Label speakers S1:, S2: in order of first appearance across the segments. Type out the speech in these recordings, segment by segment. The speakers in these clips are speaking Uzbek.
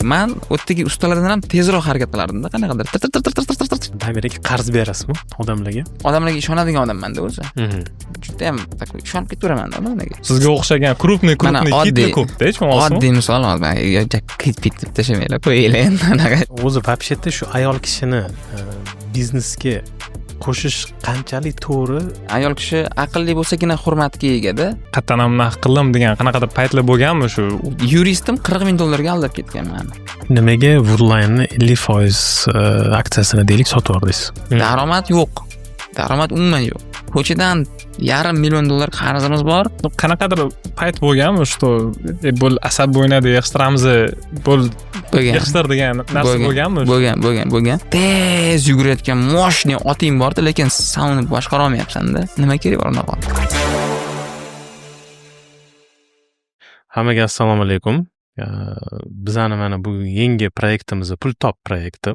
S1: Man u yerdagi ustalardan ham tezroq harakat qilardimda, qanaqadir tir tir tir tir tir tir tir.
S2: Damir aka, qarz berasizmi odamlarga?
S1: Odamlarga ishonadigan odammanda o'zi. Judayam такой ishonib ketaveraman odamlarga.
S3: Sizga o'xshagan крупный
S1: Mana
S3: крупный
S1: oddiy-
S3: kitlar ko'pda, tushunayapsizmi?
S1: Oddiy misol hozir kit pit deb tashlamanglar, qo'yinglar endi anaqa.
S2: O'zi вообще shu ayol kishini biznesga qo'shish qanchalik to'g'ri?
S1: Ayol kishi aqlli bo'lsagina hurmatga egada.
S3: Qayerdan ham naq qildim degan qanaqadir paytlar bo'lganmi shu?
S1: Yuristim 40 ming dollarga aldab ketgan mani.
S2: Nimaga Woodline'ni 50% aksiyasini deylik sotib yubordingiz?
S1: Daromad yo'q, daromad umuman yo'q, ko'chadan 500,000 dollar qarzimiz bor.
S3: Qanaqadir payt bo'lganmi, что bo'l, asab o'ynadi, yig'ishtiramiz, bo'l,
S1: Bo'lgan.
S3: yig'ishtir degan narsa bo'lganmi?
S1: Bo'lgan, bo'lgan, bo'lgan. Tez yugurayotgan мощный oting borda, lekin san uni boshqara olmayapsanda. Nima kerak bor unaqa ot?
S2: Hammaga assalomu alaykum. Bizani mana bu yangi proyektimiz, Pul top proyekti.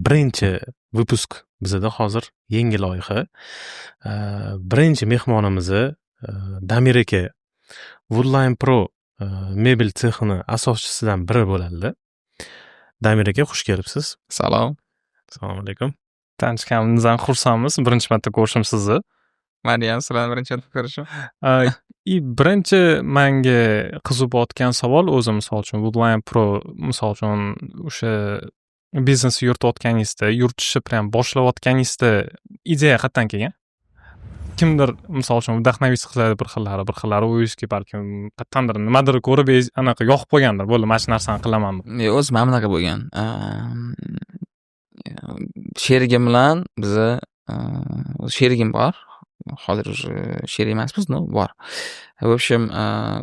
S2: Birinchi выпуск bizada hozir yangi loyiha. Birinchi mehmonimiz Damir aka, Woodline Pro mebel sexini asoschisidan biri bo'ladilar. Damir aka, xush kelibsiz.
S1: Salom.
S2: Assalomu alaykum.
S3: Tanishganimizdan xursandmiz, birinchi marta ko'rishim sizni.
S1: Mani ham sizlarni birinchi marta ko'rishim.
S3: И birinchi manga qiziq bo'layotgan savol o'zi, misol uchun, Woodline Pro, misol uchun, o'sha biznes yuritayotganingizda, yuritishni прям boshlayotganingizda ideya qayerdan kelgan? Kimdir, misol uchun, вдохновиться qiladi bir xillari, bir xillari o'ylayishki, balkim qayerdandir nimadir ko'rib, anaqa yoqib qolgandir, bo'ldi, mana shu narsani qilaman deb.
S1: Yo'q, o'zi mana bunaqa bo'lgan. Sherigim bilan biza, o'zi sherigim bor, hozir уже sherik emasmiz, но bor. В общем,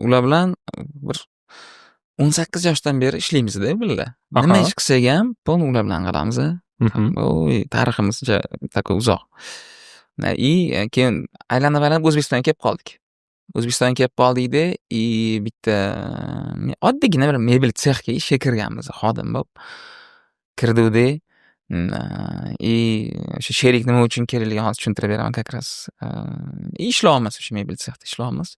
S1: ular bilan bir 18 yoshdan beri ishlaymizda birga. Nima ish qilsak ham, полный ular bilan qilamiz. Oy, tariximiz juda такой uzoq. И keyin aylanib aylanib O'zbekistonga kelib qoldik. O'zbekistonga kelib qoldikda, и bitta oddiygina bir mebel sexga ishga kirganmiz xodim bo'lib. Kirdikda, и o'sha sherik nima uchun kerakligini hozir tushuntirib beraman как раз. И ishlayapmiz, o'sha mebel sexda ishlayapmiz.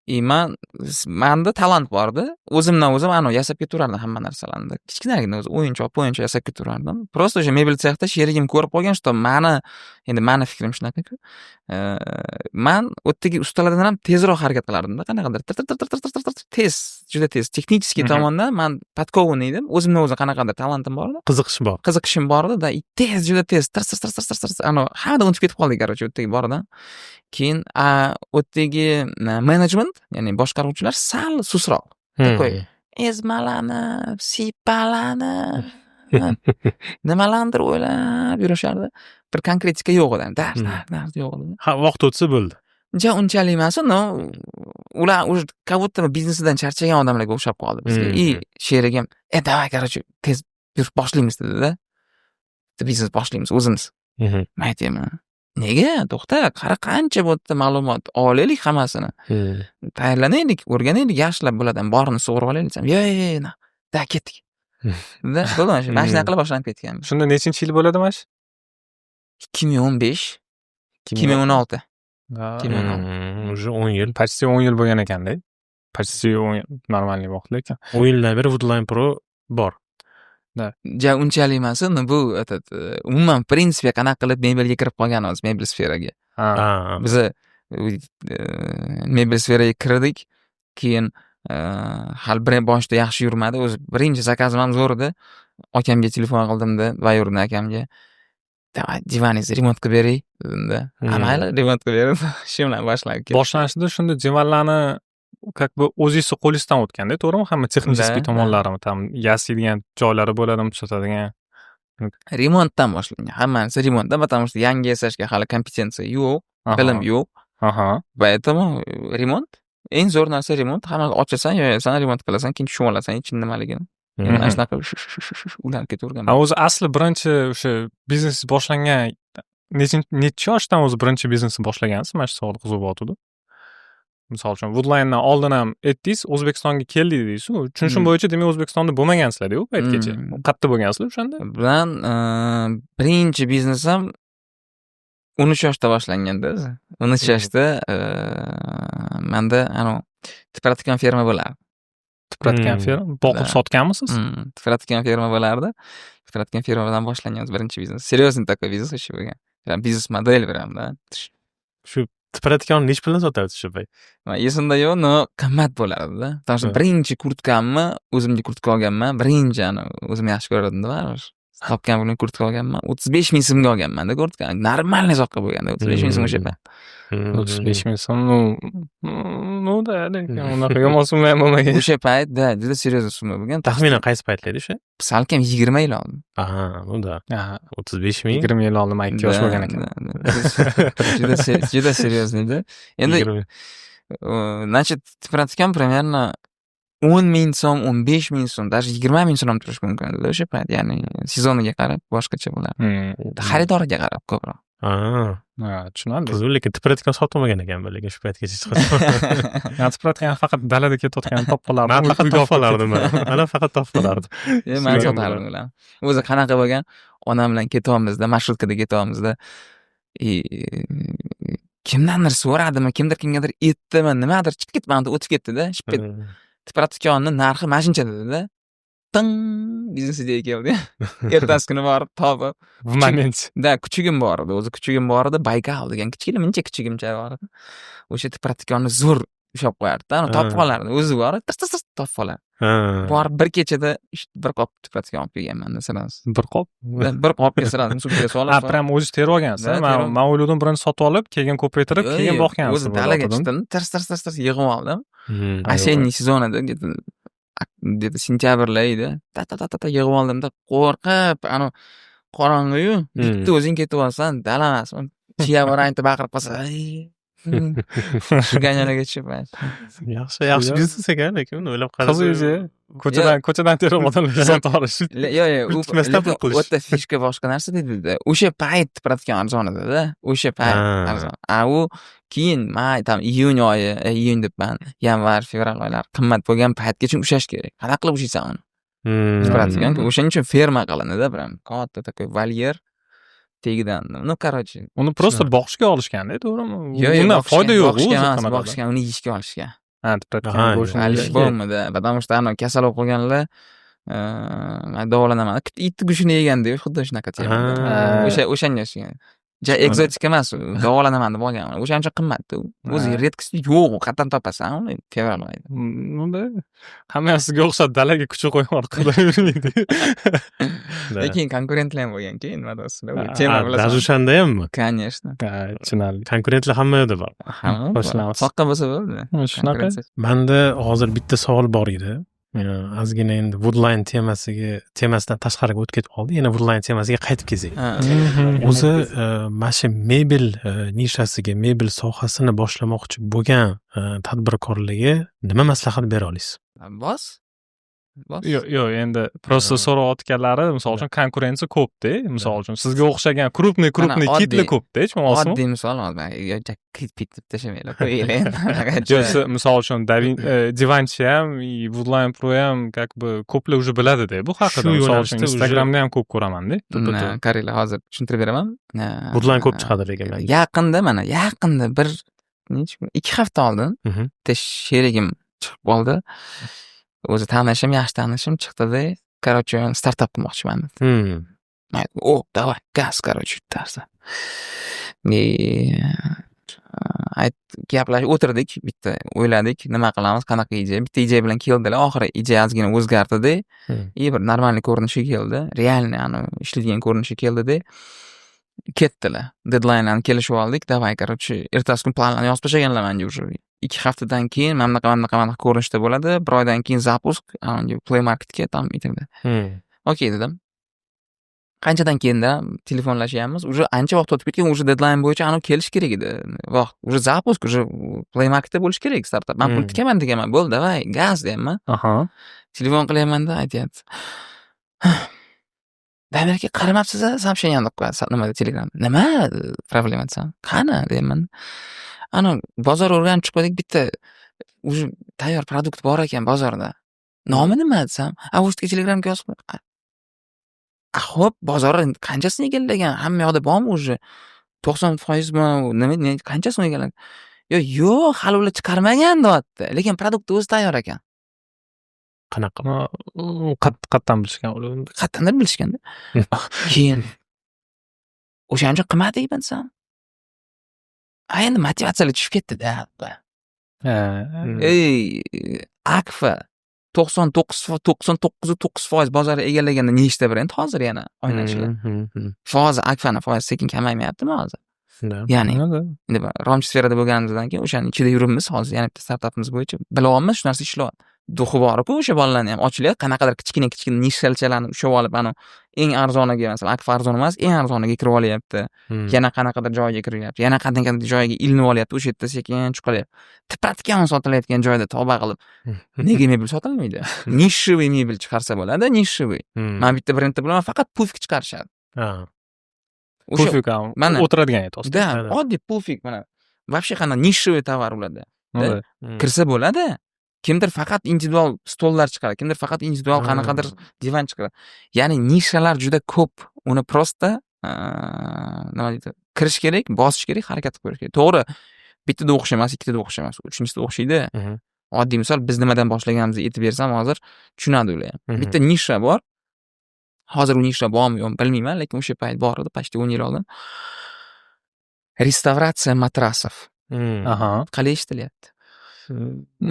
S1: И manda talant bordi. O'zimdan o'zim anavi yasab ketaverardim hamma narsalarni. Kichkinaligimda o'zi o'yinchoq, po'yinchoq yasab ketaverardim. Просто o'sha mebel sexda sherigim ko'rib qolgan, что mani, endi mani fikrim shunaqa-ku. Man u yerdagi ustalardan ham tezroq harakat qilardimda, qanaqadir tir tir tir tir tir tir tir, tez, juda tez. Технический tomondan man подкованный edim. O'zimdan o'zim qanaqadir talantim bor edi.
S2: Qiziqish bor.
S1: Qiziqishim bor edi-da, и tez, juda tez tir tir tir tir tir tir, anavi hammadan o'tib ketib qoldik, короче, u yerdagi boridan. Keyin u yerdagi menejment, ya'ni boshqaruvchilar sal sustroq. Такой ezmalanib, siypalanib, nimalarnidir o'ylab yurishardi. Bir konkretika yo'q edi. Dars, dars, dars yo'q edi.
S2: Ha, vaqt o'tsa bo'ldi.
S1: Ja unchalik emas, но ular уже как будто biznesidan charchagan odamlarga o'xshab qoldi bizga. И sherigim, "E, давай, короче, tez yurib boshlaymiz", dedi-da. Bitta biznes boshlaymiz o'zimiz. Men aytyapman: "Nega? To'xta, qara, qancha bu yerda ma'lumot, olaylik hammasini. Tayyorlanaylik, o'rganaylik, yaxshilab bulardan borini sug'urib olaylik", desam, "Yo'q, yo'q, yo'q, да, ketdik." Da, bo'ldi mana shu. Mana shunaqa qilib boshlanib ketgan.
S3: Shunda nechinchi yil bo'ladi mana shu?
S1: 2015, 2016. 2016.
S2: Уже 10 yil.
S3: Почти 10 yil bo'lgan ekanda. Почти 10 yil, нормальный vaqt lekin.
S2: 10 yildan beri Woodline Pro bor.
S1: Ja unchalik emas, но bu этот, umuman, в принципе, qanaqa qilib mebelga kirib qolganmiz, mebel sferaga. Biza mebel sferaga kirdik, keyin hali bir boshida yaxshi yurmadi. O'zi birinchi zakazim ham zo'r edi. Akamga telefon qildimda, двоюродный akamga. "Давай, divaningizni remont qilib beray", dedimda. "Ha, mayli, remont qilib ber." Shu bilan boshlanib ketdi.
S3: Boshlanishida shunda divanlarni как бы o'zingizni qo'lingizdan o'tganda, to'g'rimi? Hamma texnический
S1: Да.
S3: tomonlari, там yasaydigan joylari bo'ladimi, tuzatadigan.
S1: Remontdan boshlangan. Hammasi remontdan, потому что yangi yasashga hali kompetensiya yo'q, bilim yo'q. Поэтому remont eng zo'r narsa remont. Hamma ochasan, yoyasan, remont qilasan, keyin tushunib olasan ichini nimaligini. Mana shunaqa ulanib ketavergan.
S3: Ha, o'zi asli birinchi o'sha biznes boshlangan nechi yoshdan o'zi birinchi biznesni boshlagansiz? Mana shu savol qiziq bo'lyotgandi. Misol uchun, Woodline'dan oldin ham aytdingiz, O'zbekistonga keldik dedingiz-ku. Tushunishim bo'yicha, demak, O'zbekistonda bo'lmagansizlar-da u paytgacha. Qayerda bo'lgansizlar o'shanda?
S1: Bilan birinchi biznesim 13 yoshda boshlanganda o'zi. 13 yoshda manda anavi tipratikan firma bo'lardi.
S3: Tipratikan ferma boqib sotganmisiz?
S1: Tipratikan ferma bo'lardi. Tipratikan fermadan boshlangan birinchi biznes. Серьезный такой biznes o'sha bo'lgan. Прям бизнес модель прям, да.
S2: Shu tipratikanni nechi puldan sotarsiz o'sha payt?
S1: Esimda yo'q, но qimmat bo'lardida. Потому что birinchi kurtkamni, o'zimga kurtka olganman. Birinchi ani o'zim yaxshi ko'rardimda baribir. Topgan pulimga kurtka olganman. 35 ming so'mga olganmanda kurtka. Нормальный soqqa bo'lganda 35 ming so'm o'sha payt.
S3: 35 ming so'm, ну да, lekin unaqa yomon summa ham bo'lmagan.
S1: O'sha payt, да, juda серьезный summa bo'lgan.
S2: Taxminan qaysi paytlar edi o'sha?
S1: Salkam 20 yil oldin.
S2: Aha, ну да. 35 ming.
S3: 20 yil oldin man 2 yosh bo'lgan ekan.
S1: Juda juda серьезный da. Endi значит, tipratikan примерно 10 000 so'm, 15 000 so'm, даже 20 000 so'm ham turishi mumkin edi o'sha payt. Ya'ni sezoniga qarab boshqacha bo'lardi. Xaridoriga qarab ko'proq.
S3: Ha, tushunarli.
S2: Qiziq, lekin tipratikan sotolmagan ekanman lekin shu paytgacha hech qachon.
S3: Man tipratikan faqat dalada ketayotganini topib qolardim.
S2: Man faqat
S3: Uyga
S2: topib qolardim. Man faqat topib qolardim.
S1: Man sotardim ularni. O'zi qanaqa bo'lgan? Onam bilan ketyapmizda, marshutkada ketyapmizda. И kimdandir so'radimi, kimdir kimgadir aytdimi, nimadir chiqib ketdi, mani o'tib ketdi-da. Chiqib ketdi. Tipratikanni narxi mana shuncha dedi-da. Ting, biznes ideya keldi. Ertasi kuni borib topib.
S3: В моменте.
S1: Да, kuchugim bor edi. O'zi kuchugim bor edi, Baykal degan kichkina muncha kuchugimcha bor edi. O'sha tipratikanni zo'r ushlab qo'yardi-da, topib qolardi. O'zi borib, tirs tirs tirs topib qolardi. Borib bir kechada bir qop tipratikan olib kelganman sразу.
S3: Bir qop?
S1: Bir qopga sразу sumkaga solib.
S3: Ha, прям o'zingiz terib olgansiz. Man o'yladim, birini sotib olib, keyin ko'paytirib, keyin boqgansiz.
S1: O'zi dalaga chiqdim, tirs tirs tirs tirs yig'ib oldim. Осенний сезон edi, где-то sentyabrlar edi. Ta ta ta ta yig'ib oldimda, qo'rqib, anavi qorong'iyu, bitta o'zing ketib olsan, dala emasmi? Tuya bir aytib baqirib qolsa, shu ganjalaga tushib.
S2: Yaxshi, yaxshi biznes ekan, lekin uni o'ylab qarasa.
S3: Qiziq o'zi. Ko'chadan terib odamlar sotib olish.
S1: Yo'q,
S2: Pul
S1: u
S2: tikmasdan pul
S1: lekin
S2: qilish.
S1: U yerda фишка boshqa narsa dedida. O'sha payt tipratikan arzon edida. O'sha payt arzon. A u keyin may, там iyun oyi, iyun debman, yanvar, fevral oylari qimmat bo'lgan paytgacha ushlash kerak. Qanaqa qilib ushlaysan uni? Tipratikan. O'shaning uchun ferma qilinadi, прям katta такой volyer tagidan. Ну, короче.
S3: Uni просто boqishga olishganda, to'g'rimi?
S1: Yo'q,
S3: Undan foyda yo'q,
S1: boqishga
S3: o'zi
S1: emas,
S3: qanaqadir.
S1: boqishga, uni yeyishga olishgan.
S3: Ha, tipratikan go'shtini
S1: Alish
S3: yeyishga.
S1: bo'lmadi, потому что anavi kasal bo'lib qolganlar, man davolanaman. Itni go'shtini yeganda xuddi shunaqa tema. O'sha o'shanga o'xshagan. Ja ekzotik emas, u davolanaman deb olgan. O'shaning uchun qimmatda u. O'zi редкость yo'q, u qayerdan topasan uni fevral oyida.
S3: Unda hamma ham sizga o'xshab dalaga kuchuk qo'yib qidirib yurmaydi.
S1: Lekin konkurentlar ham bo'lgan keyin, nima deyapsizlar? U tema bilasan.
S2: Даже o'shanda hammi?
S1: Конечно.
S3: Ha, tushunarli.
S2: Konkurentlar hamma yerda bor.
S1: Hamma bor.
S3: Qo'shilamiz.
S1: Soqqa bo'lsa bo'ldi.
S3: Shunaqa.
S1: Konkurensiya.
S2: Manda hozir bitta savol bor edi. Ozgina endi Woodline temasidan tashqariga o'tib ketib qoldi. Yana Woodline temasiga qaytib kelsak. O'zi mana shu mebel nishasiga, mebel sohasini boshlamoqchi bo'lgan tadbirkorlarga nima maslahat bera olasiz?
S1: Bos. Bos.
S3: Yo'q, endi просто so'rayotganlari, misol uchun, konkurensiya ko'pda, misol uchun, sizga o'xshagan крупный крупный
S1: Mana
S3: kitlar ko'pda, tushunayapsizmi?
S1: Oddiy misol hozir kit pit deb tashamanglar, qo'yinglar endi.
S3: Yo'q, siz, misol uchun, Divanchi ham и Woodline Pro ham как бы ko'plar уже biladida bu haqida.
S2: Shu
S3: Misol uchun,
S2: yo'nalishda уже
S3: Instagramda ham ko'p ko'ramanda.
S1: Qaranglar, hozir tushuntirib beraman.
S2: Woodline ko'p chiqadi lekin manga.
S1: Yaqinda, mana yaqinda bir necha kun, 2 hafta oldin bitta sherigim chiqib qoldi. O'zi tanishim, yaxshi tanishim chiqdida, короче, startap qilmoqchiman dedi. Man aytdim: "O, давай, gaz, короче, bittasi." И ayt, gaplashib o'tirdik, bitta o'yladik, nima qilamiz, qanaqa ideya. Bitta ideya bilan keldilar, oxiri ideya ozgina o'zgardida и bir нормальный ko'rinishga keldi. Реальный anavi ishlaydigan ko'rinishga keldida ketdilar. Deadline'larni kelishib oldik. Давай, короче, ertasi kun planlarni yozib tashlaganlar manga уже. 2 haftadan keyin mana bunaqa, mana bunaqa, mana bunaqa ko'rinishda bo'ladi. Bir oydan keyin запуск, Play Marketga там и так далее. Okey dedim. Qanchadan keyinda telefonlashyapmiz. Уже ancha vaqt o'tib ketgan, уже deadline bo'yicha anavi kelishi kerak edi. Vaqt, уже запуск, уже Play Marketda bo'lishi kerak startap. Man pul tikaman deganman. Bo'ldi, давай, gaz deyapman. Telefon qilyapmanda, aytyapti: "Damir aka, qaramabsiz a сообщение deb qo'yadi nimada, Telegramda. Nima problema desam, qani deyapman. Ana bozor o'rganib chiqdik, bitta уже tayyor продукт bor ekan bozorda. Nomi nima desam, a o'sha Telegramga yozib qo'y. A xo'p, bozor qanchasini egallagan? Hamma yoqda bormi уже? 90%mi, nima, qanchasini egallagan? Yo'q, yo'q, hali ular chiqarmagan deyapti. Lekin продукт o'zi tayyor ekan.
S2: Qanaqa?
S3: Qayerdan bilishgan ular?
S1: Qayerdandir bilishganda. Keyin o'shaning uchun qilmadik desam, a endi motivatsiyalar tushib ketdi-da. Ey, Akfa 99,9% bozorni egallaganda nechta brend hozir yana oynachilar? Foizi, Akfani foizi sekin kamaymayaptimi hozir? Ya'ni endi romchi sferada bo'lganimizdan keyin o'shani ichida yuribmiz. Hozir yana bitta startapimiz bo'yicha bilyapmiz, shu narsa ishlayapti. Дух i bor-ku o'sha bolalarni ham ochilyapti, qanaqadir kichkina kichkina nishachalarni ushlab olib, anavi eng arzoniga, masalan, Akfa arzon emas, eng arzoniga kirib olyapti. Yana qanaqadir joyga kiryapti, yana qanaqadir joyga ilinib olyapti, o'sha yerda sekin chiqaryapti. Tipratikan sotilayotgan joyda tavba qilib, nega mebel sotilmaydi? Нишевый mebel chiqarsa bo'ladi, нишевый. Man bitta brendni bilaman, faqat пуфик chiqarishadi.
S3: O'sha Пуфик ham
S1: mana
S3: o'tiradigan aytyapsiz.
S1: Да, oddiy пуфик mana. Вообще qanaqa нишевый tovar ularda. Kirsa bo'ladi. Kimdir faqat individual stollar chiqaradi, kimdir faqat individual qanaqadir divan chiqaradi. Ya'ni nishalar juda ko'p. Uni просто, nima deydi, kirish kerak, bosish kerak, harakat qilib ko'rish kerak. To'g'ri, bittada o'xshamas, ikkitada o'xshamas, uchinchisida o'xshaydi. Oddiy misol, biz nimadan boshlaganimizni aytib bersam, hozir tushunadi ular ham. Bitta nisha bor. Hozir u nisha bormi, yo'qmi, bilmayman, lekin o'sha payt bor edi, почти 10 yil oldin. Реставрация матрасов. Qalay eshitilyapti?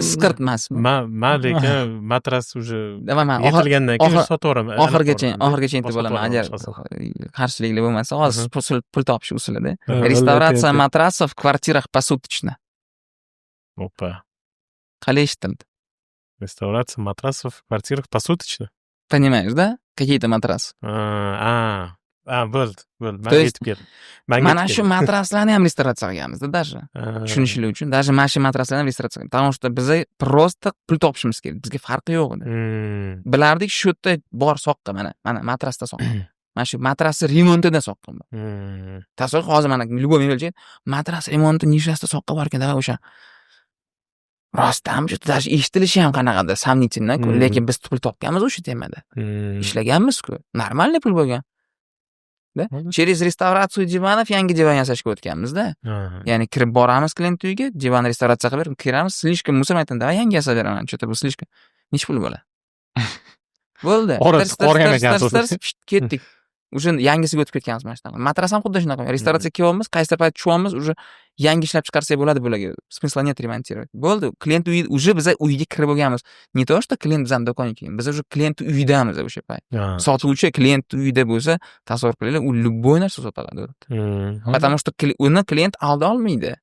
S1: Isqirt emasmi?
S2: Man lekin matras уже
S1: Nima, man
S2: yig'ilgandan keyin sotaveraman.
S1: Oxirigacha, oxirigacha aytib bo'laman, agar qarshiliklar bo'lmasa, hozir pul topish usulida. Реставрация матрасов в квартирах посуточно.
S2: Опа.
S1: Qalay eshitildi?
S2: Реставрация матрасов в квартирах посуточно?
S1: Понимаешь, да? Какие-то матрасы.
S2: А, а, bo'ldi, bo'ldi.
S1: То есть
S2: yetib keldi. Manga
S1: mana shu matraslarni ham restavratsiya qilganmizda даже. Tushunishlik uchun даже mana shu matraslarni ham restavratsiya qilgan. Потому что biza просто pul topishimiz kerak. Bizga farqi yo'q edi. Bilardik, shu yerda bor soqqa, mana, mana matrasda soqqa. Mana shu matrasni remontida soqqa bor. Tasavvur, hozir mana любой mebelchi matras remonti nishasida soqqa bor ekan, давай o'sha. Rostdan даже eshitilishi ham qanaqadir сомнительно-ku, lekin biz pul topganmiz o'sha temada. Ishlaganmiz-ku. Нормальный pul bo'lgan. Да? Через реставрацию диванов yangi divan yasashga o'tganmiz-da. Ya'ni kirib boramiz klient uyiga, divan restavratsiya qilib berib, kiramiz, слишком мусор, aytaman, давай yangi yasab beraman. Что-то bu слишком. Nechi pul bo'ladi? Bo'ldi.
S3: Ora chiqib ekansiz.
S1: Ketdik. Уже yangisiga o'tib ketganmiz mana shunaqa. Matras ham xuddi shunaqa. Restavratsiya kelyapmiz, qaysidir payt tushyapmiz, уже yangi ishlab chiqarsak bo'ladi bularga. Смысла нет ремонтировать. Bo'ldi. Klient uyi уже biza uyiga kirib bo'lganmiz. Не то, что klient bizani do'konga kelgan. Biz уже klient uyidamiz o'sha payt. Sotuvchi klient uyida bo'lsa, tasavvur qilinglar, u любой narsa sota oladi. Потому что uni klient alda olmaydi.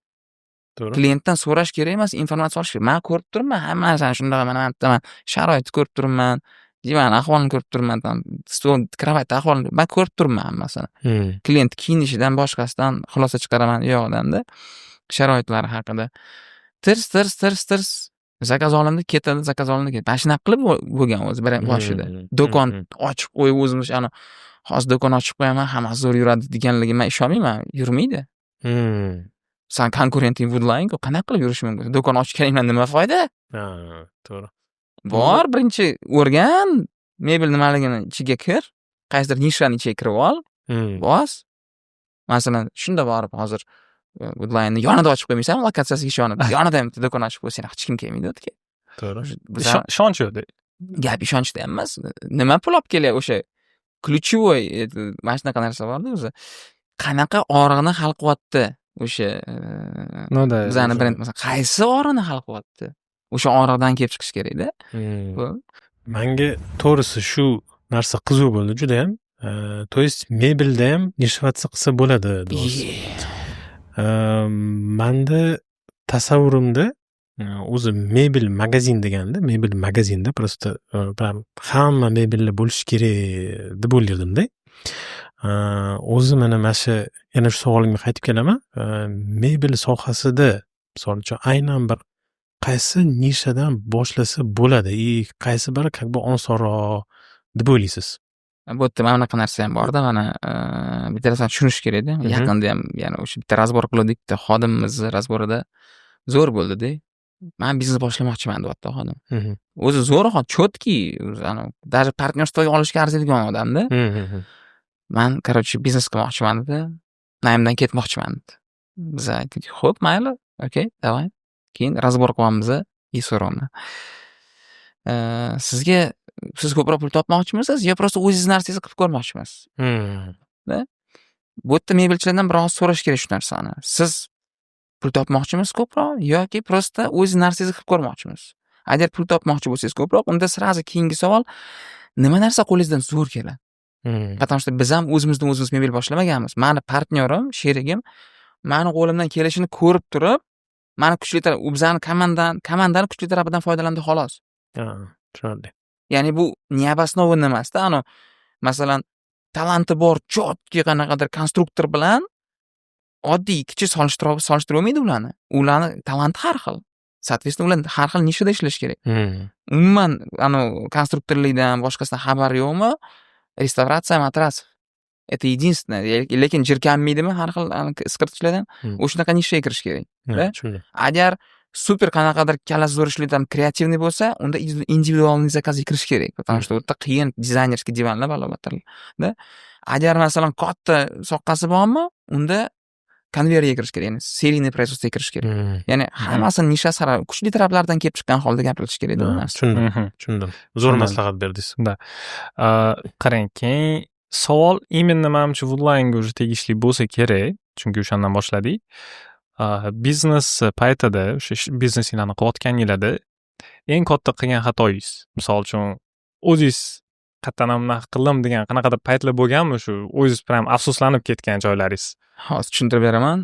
S1: Klientdan so'rash kerak emas, informatsiya olish kerak. Man ko'rib turibman, hamma narsani shunaqa, mana bu yerda sharoitni ko'rib turibman. Divan ahvolini ko'rib turibman, там stol, kravat ahvolini man ko'rib turibman hammasini. Klient kiyinishidan boshqasidan xulosa chiqaraman u yoqdanda sharoitlari haqida. Tirs, tirs, tirs, tirs заказ olindi, ketadi, заказ olindi, ketadi. Mana shunaqa qilib bo'lgan o'zi bir boshida. Do'kon ochib qo'yib o'zimiz ana hozir do'kon ochib qo'yaman, hammasi zo'r yuradi deganligiga man ishonmayman, yurmaydi. San konkurenting Woodline-ku, qanaqa qilib yurishi mumkin? Do'kon ochganingdan nima foyda?
S2: Ha, to'g'ri.
S1: Bor, birinchi o'rgan, mebel nimaligini ichiga kir, qaysidir nishani ichiga kirib ol, bos. Masalan, shunda borib hozir Woodline'ni yonida ochib qo'ymaysanmi, lokatsiyasiga ishonib, yonida ham bitta do'kon ochib qo'ysang, hech kim kelmaydi u yerga.
S2: To'g'ri.
S3: Ishonch yo'q.
S1: Gap ishonchda ham emas. Nima pul olib kelyapti o'sha ключевой, mana shunaqa narsa borda o'zi. Qanaqa og'riqni hal qilyapti o'sha
S3: Ну да.
S1: bizani brend, masalan, qaysi og'riqni hal qilyapti? O'sha og'riqdan kelib chiqish kerakda.
S2: Manga to'g'risi shu narsa qiziq bo'ldi judayam. То есть mebelda ham нишеваться qilsa bo'ladi, deyapsiz. Manda tasavvurimda o'zi mebel magazin deganda, mebel magazinda просто прям hamma mebellar bo'lishi kerak deb o'ylardimda. O'zi mana shu yana shu savolimga qaytib kelaman. Mebel sohasida misol uchun aynan bir qaysi nishadan boshlasa bo'ladi и qaysi biri как бы osonroq deb o'ylaysiz?
S1: Bu yerda mana bunaqa narsa ham borda, mana bitta narsani tushunish kerakda. Yaqinda ham yana o'sha bitta разбор qiluvdik, bitta xodimimizni разбор ida zo'r bo'ldida. Man biznes boshlamoqchiman, deyapti xodim. O'zi zo'r, четкий, даже партнёрство ga olishga arziydigan odamda. Man, короче, biznes qilmoqchiman, dedi. Найм dan ketmoqchiman, dedi. Biz aytdik, xo'p, mayli, okey, давай. Keyin разбор qilyapmiz и so'rayapman. Sizga, siz ko'proq pul topmoqchimisiz yo просто o'zingizni narsangizni qilib ko'rmoqchimisiz? Bu yerda mebelchilardan biroz so'rash kerak shu narsani. Siz pul topmoqchimisiz ko'proq yoki просто o'zingiz narsangizni qilib ko'rmoqchimisiz? Agar pul topmoqchi bo'lsangiz ko'proq, unda сразу keyingi savol: nima narsa qo'lingizdan zo'r keladi? Потому что biz ham o'zimizdan o'zimiz mebel boshlamaganmiz. Mani partnyorim, sherigim mani qo'limdan kelishini ko'rib turib, mani kuchli taraf, u bizani komandani kuchli tarafidan foydalandi, xolos.
S2: Ha, tushunarli.
S1: Ya'ni bu необоснованно emasda, anavi, masalan, talanti bor, четкий qanaqadir konstruktor bilan oddiy kichi solishtirib bo'lmaydi ularni. Ularni talanti har xil. Соответственно, ular har xil nishada ishlashi kerak. Umuman anavi konstruktorlikdan, boshqasidan xabari yo'qmi? Реставрация матрасов. Это единственное. Lekin jirkanmaydimi har xil isqirtishlardan? O'shanaqa nishaga kirish kerak.
S2: Ha,
S1: Da?
S2: tushundim.
S1: Agar super qanaqadir kallasi zo'r ishlaydi, креативный bo'lsa, unda индивидуальный заказ ga kirish kerak. Потому что u yerda qiyin дизайнерский divanlar balo-battarlar. Da? Agar, masalan, katta soqqasi bormi, unda konveyerga kirish kerak, ya'ni серийный производство ga kirish kerak. Ya'ni hammasini nishasi kuchli taraflardan kelib chiqqan holda gapirish kerak bu narsa.
S2: Tushundim, tushundim. Zo'r
S3: Tushundim.
S2: maslahat berdingiz.
S3: Да. Qarang, keyin savol именно manimcha Woodline'ga уже tegishli bo'lsa kerak, chunki o'shandan boshladik. Biznes paytida, o'sha biznesinglarni qilayotganinglarda eng katta qilgan xatoyingiz, misol uchun, o'zingiz qayerdan ham bunaqa qildim degan qanaqadir paytlar bo'lganmi, shu o'zingiz prям afsuslanib ketgan joylaringiz?
S1: Hozir tushuntirib beraman.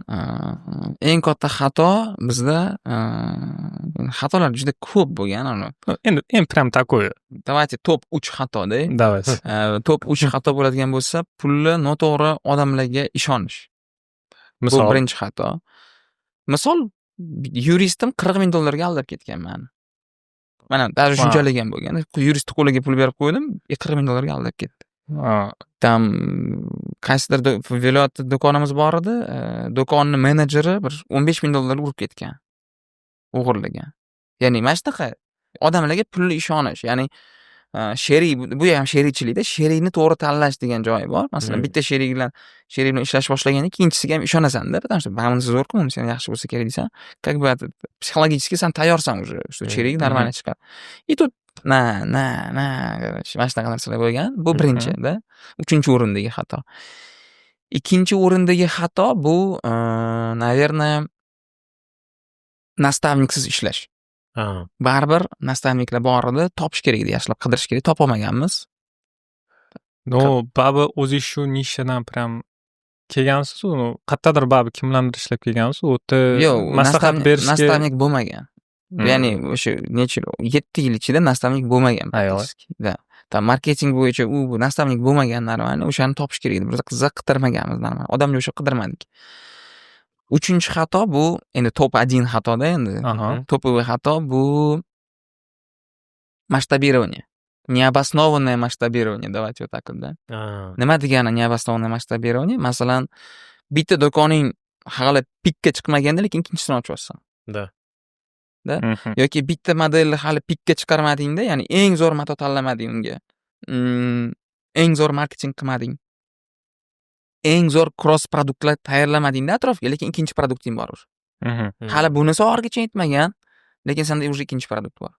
S1: Eng katta xato bizda, xatolar juda ko'p bo'lgan uni.
S3: Endi eng прям такой.
S1: Давайте топ 3 xatoda.
S3: Давайте.
S1: Топ 3 xato bo'ladigan bo'lsa, pulni noto'g'ri odamlarga ishonish. Bu
S3: Misol?
S1: birinchi xato. Misol, yuristim 40 000 dollarga aldab ketgan mani. Mana даже shunchalik ham bo'lgan. Yuristni qo'liga pul berib qo'ydim, 40 000 dollarga aldab ketdi. Там qaysidir viloyatda do'konimiz bor edi. Do'konni menejeri bir 15 000 dollar urib ketgan. O'g'irlagan. Ya'ni mana shunaqa odamlarga pulni ishonish, ya'ni sherik, bu ham sherikchilikda sherikni to'g'ri tanlash degan joyi bor. Masalan, bitta sherik bilan ishlash boshlaganda ikkinchisiga ham ishonasanda, потому что bunisi zo'rku, bunisi ham yaxshi bo'lsa kerak deysan. Как бы психологически san tayyorsan уже, что sherik нормально chiqadi. И тут на на на короче, mana shunaqa narsalar bo'lgan. Bu birinchi-da. Uchinchi o'rindagi xato. Ikkinchi o'rindagi xato bu, наверное, наставник siz ishlash. Baribir наставник lar bor edi, topish kerak edi, yaxshilab qidirish kerak, topolmaganmiz.
S3: Но, baribir o'zingiz shu nishadan прям kelgansiz-u, qayerdadir baribir kim bilandir ishlab kelgansiz, u yerda
S1: Yo'q,
S3: maslahat berishga
S1: наставник bo'lmagan. Ya'ni o'sha necha yil, 7 yil ichida наставник bo'lmagan
S3: Ayol.
S1: практически. Да. Там marketing bo'yicha u bu наставник bo'lmagan нормально, o'shani topish kerak edi. Biz qiziq qidirmaganmiz нормально. Odamga o'sha qidirmadik. Uchinchi xato, bu endi топ 1 xatoda endi. Топовый xato bu масштабирование. Необоснованное масштабирование, давайте вот так вот, да. Nima degani необоснованное масштабирование? Masalan, bitta do'koning hali пик ka chiqmaganda, lekin ikkinchisini ochyapsan. Da? Yoki bitta modelni hali пик ka chiqarmadingda, ya'ni eng zo'r mato tanlamading unga. Eng zo'r marketing qilmading. Eng zo'r cross produktlar tayyorlamadingda atrofga, lekin ikkinchi produkting bor уже. Hali bunisi oxirigacha yetmagan, lekin senda уже ikkinchi produkt bor.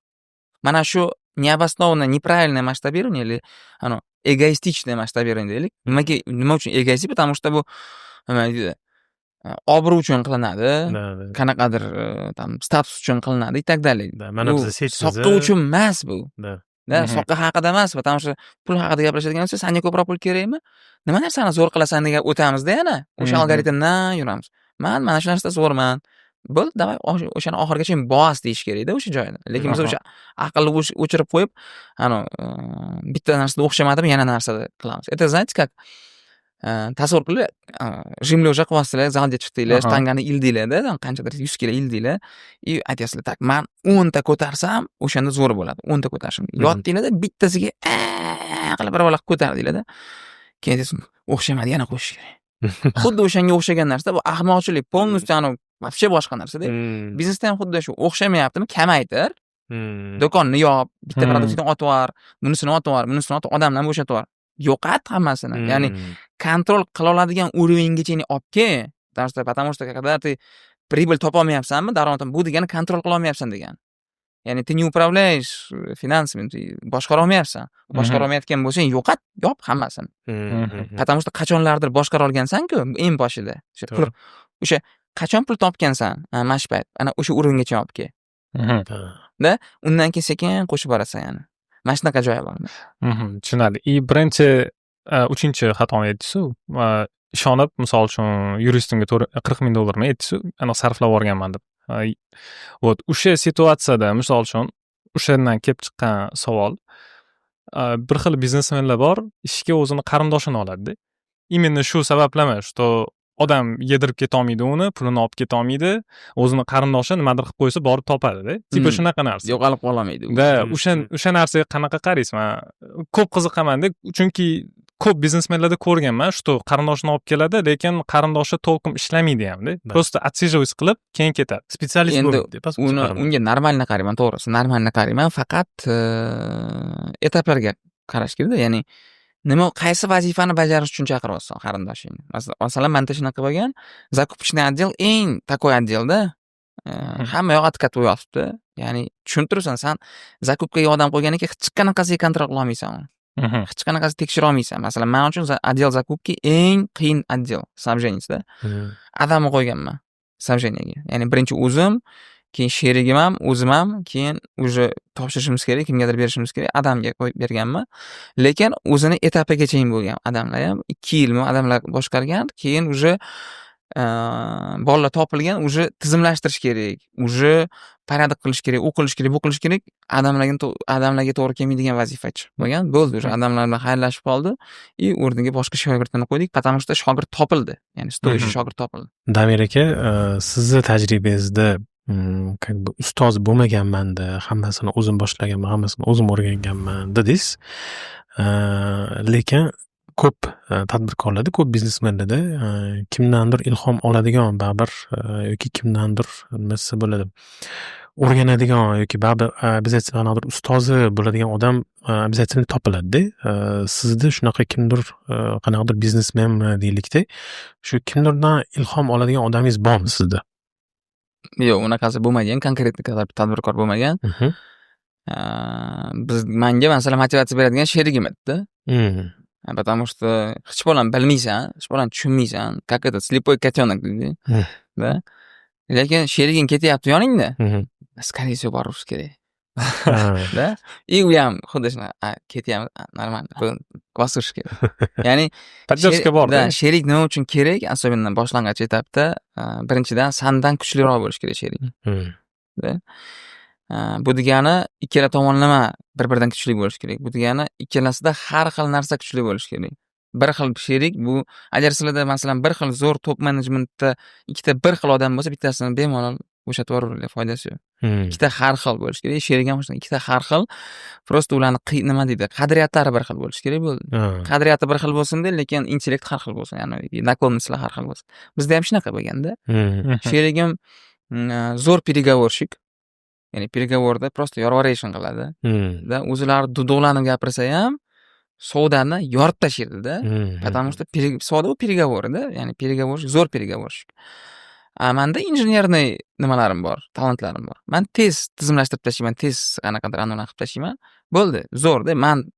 S1: Mana shu необоснованное, неправильное масштабирование или ano эгоистичное масштабирование deylik. Nimaga, nima uchun egoistik? Потому что bu, nima deydi, obro' uchun qilinadi, qanaqadir там status uchun qilinadi и так далее.
S2: Да, mana
S1: Bu
S2: biza sechamiz.
S1: soqqa uchun emas bu. Да, soqqa haqida emas, потому что pul haqida gaplashadigan bo'lsak, sanga ko'proq pul kerakmi? Nima narsani zo'r qilasan degan o'tamizda yana. O'sha algoritmdan yuramiz. Man mana shu narsada zo'rman. Bo'ldi, давай o'shani oxirigacha bos deyish kerakda o'sha joyda. Lekin biz o'sha aqlni o'chirib qo'yib, ano bitta narsada o'xshamadimi, yana narsada qilamiz. Это, знаете как, tasavvur qilinglar, жим лёжа qilyapsizlar, zalga chiqdinglar, shtangani ildinglarda, qanchadir 100 kilo ildinglar и aytyapsizlar: "Так, man 10 ta ko'tarsam, o'shanda zo'r bo'ladi. 10 ta ko'tarishim." Yotdinglarda, bittasiga qilib bir balo qilib ko'tardinglarda. Keyin aytyapsiz: "O'xshamadi, yana qo'shish kerak." Xuddi o'shanga o'xshagan narsa, bu ahmoqchilik, полностью anavi вообще boshqa narsada. Biznesda ham xuddi shu, o'xshamayaptimi, kamaytir. Do'konni yop, bitta produktni otib yubor, bunisini otib yubor, bunisini otib, odamlarni bo'shatib yubor. Yo'qot hammasini. Ya'ni kontrol qila oladigan уровень gacha olib kel. Потому что когда ты прибыль topolmayapsanmi, daromad, bu degani kontrol qila olmayapsan degani. Ya'ni ты не управляешь финансами, ты boshqara olmayapsan. Boshqara olmayotgan bo'lsang, yo'qot, yop hammasini. Потому что qachonlardir boshqara olgansan-ku eng boshida. O'sha pul, o'sha qachon pul topgansan, mana shu payt, ana o'sha уровень gacha olib kel. Да, undan keyin sekin qo'shib borasan yana. Mana shunaqa joyi bor.
S3: Tushunarli. И birinchi, uchinchi xatoni aytdingizu, ishonib, misol uchun, yuristimga 40 ming dollarmi aytdingizu, anaqa sarflab yuborganman deb. Вот o'sha situatsiyada, misol uchun, o'shandan kelib chiqqan savol: bir xil biznesmenlar bor, ishga o'zini qarindoshini oladida. Именно shu sabablama, что odam yedirib ketolmaydi uni, pulini olib ketolmaydi, o'zini qarindoshi nimadir qilib qo'ysa, borib topadida. Типа shunaqa narsa.
S1: Yo'qolib qololmaydi u.
S3: Да, o'sha narsaga qanaqa qaraysiz? Man ko'p qiziqamanda, chunki ko'p biznesmenlarda ko'rganman, что qarindoshini olib keladi, lekin qarindoshi толком ishlamaydi hamda. Просто отсиживать qilib, keyin ketadi.
S2: Специалист
S1: Endi
S2: bo'lmaydi, по сути,
S1: uni
S2: qarindosh.
S1: Unga нормально qarayman, to'g'risi, нормально qarayman, faqat этап larga qarash kerakda, ya'ni nima, qaysi vazifani bajarish uchun chaqiryapsan qarindoshingni. Masalan, manda shunaqa bo'lgan: закупочный отдел eng такой отдел da, hamma yoq откат bo'lib yotibdi. Ya'ni tushunib turibsan, san закупка ga odam qo'ygandan keyin hech qanaqasiga контроль qilolmaysan uni. Hech qanaqasi tekshira olmaysan. Masalan, man uchun отдел закупки eng qiyin отдел снабженец da. Odamni qo'yganman снабжение ga. Ya'ni birinchi o'zim, keyin sherigim ham, o'zim ham, keyin уже topshirishimiz kerak, kimgadir berishimiz kerak, odamga qo'yib berganman. Lekin o'zini этап igacha bo'lgan odamlar ham 2 yilmi odamlar boshqargan, keyin уже bolalar topilgan, уже tizimlashtirish kerak, уже порядок qilish kerak, u qilish kerak, bu qilish kerak. Odamlarga to'g'ri kelmaydigan vazifa chiqib qolgan. Bo'ldi, уже odamlar bilan xayrlashib qoldi и o'rniga boshqa shogirdni qo'ydik, потому что shogird topildi. Ya'ni стоящий shogird topildi.
S2: Damir aka, sizni tajribangizda, как бы ustoz bo'lmaganmanda, hammasini o'zim boshlaganman, hammasini o'zim o'rganganman dedingiz. Lekin ko'p tadbirkorlarda, ko'p biznesmenlarda kimdandir ilhom oladigan baribir yoki kimdandir, nima desa bo'ladi, o'rganadigan yoki baribir обязательно qanaqadir ustozi bo'ladigan odam обязательно topiladida. Sizda shunaqa kimdir, qanaqadir biznesmenmi deylikda, shu kimdirdan ilhom oladigan odamingiz bormi sizda?
S1: Yo'q, unaqasi bo'lmagan, конкретный tadbirkor bo'lmagan. Biz, manga, masalan, motivatsiya beradigan sherigim edida. Потому что hech bolani bilmaysan, hech bolani tushunmaysan, как этот слепой котенок deydi. Да? Lekin sheriging ketyapti yoningda. Скорее всего, borish kerak. Да? И u ham xuddi shunaqa, ketyapmiz, нормально, bosirish kerak. Ya'ni
S3: Поддержка bor.
S1: Да, sherik nima uchun kerak? Особенно boshlang'ich этап da, birinchidan, sandan kuchliroq bo'lishi kerak sherik. Да? Bu degani ikkala tomonlama bir-biridan kuchli bo'lishi kerak. Bu degani ikkalasida har xil narsa kuchli bo'lishi kerak. Bir xil sherik bu, agar sizlarda, masalan, bir xil zo'r top menejmentda ikkita bir xil odam bo'lsa, bittasini bemalol bo'shatib yuboraveringlar, foydasi yo'q. Ikkita har xil bo'lishi kerak. Sherik ham shunaqa, ikkita har xil. Просто ularni, nima deydi, qadriyatlari bir xil bo'lishi kerak, bo'ldi. Qadriyati bir xil bo'lsin-da, lekin intellekt har xil bo'lsin, ya'ni наклонность lar har xil bo'lsin. Bizda ham shunaqa bo'lganda. Sherigim zo'r переговорщик. Ya'ni переговор da просто yorib qiladi. Да, o'zilari duduqlanib gapirsa ham, savdoni yorib tashlaydida. Потому что savdo bu переговор da, ya'ni переговорщик, zo'r переговорщик. A manda инженерный nimalarim bor, talantlarim bor. Man tez tizimlashtirib tashlayman, tez qanaqadir anavi qilib tashlayman. Bo'ldi, zo'rda. Man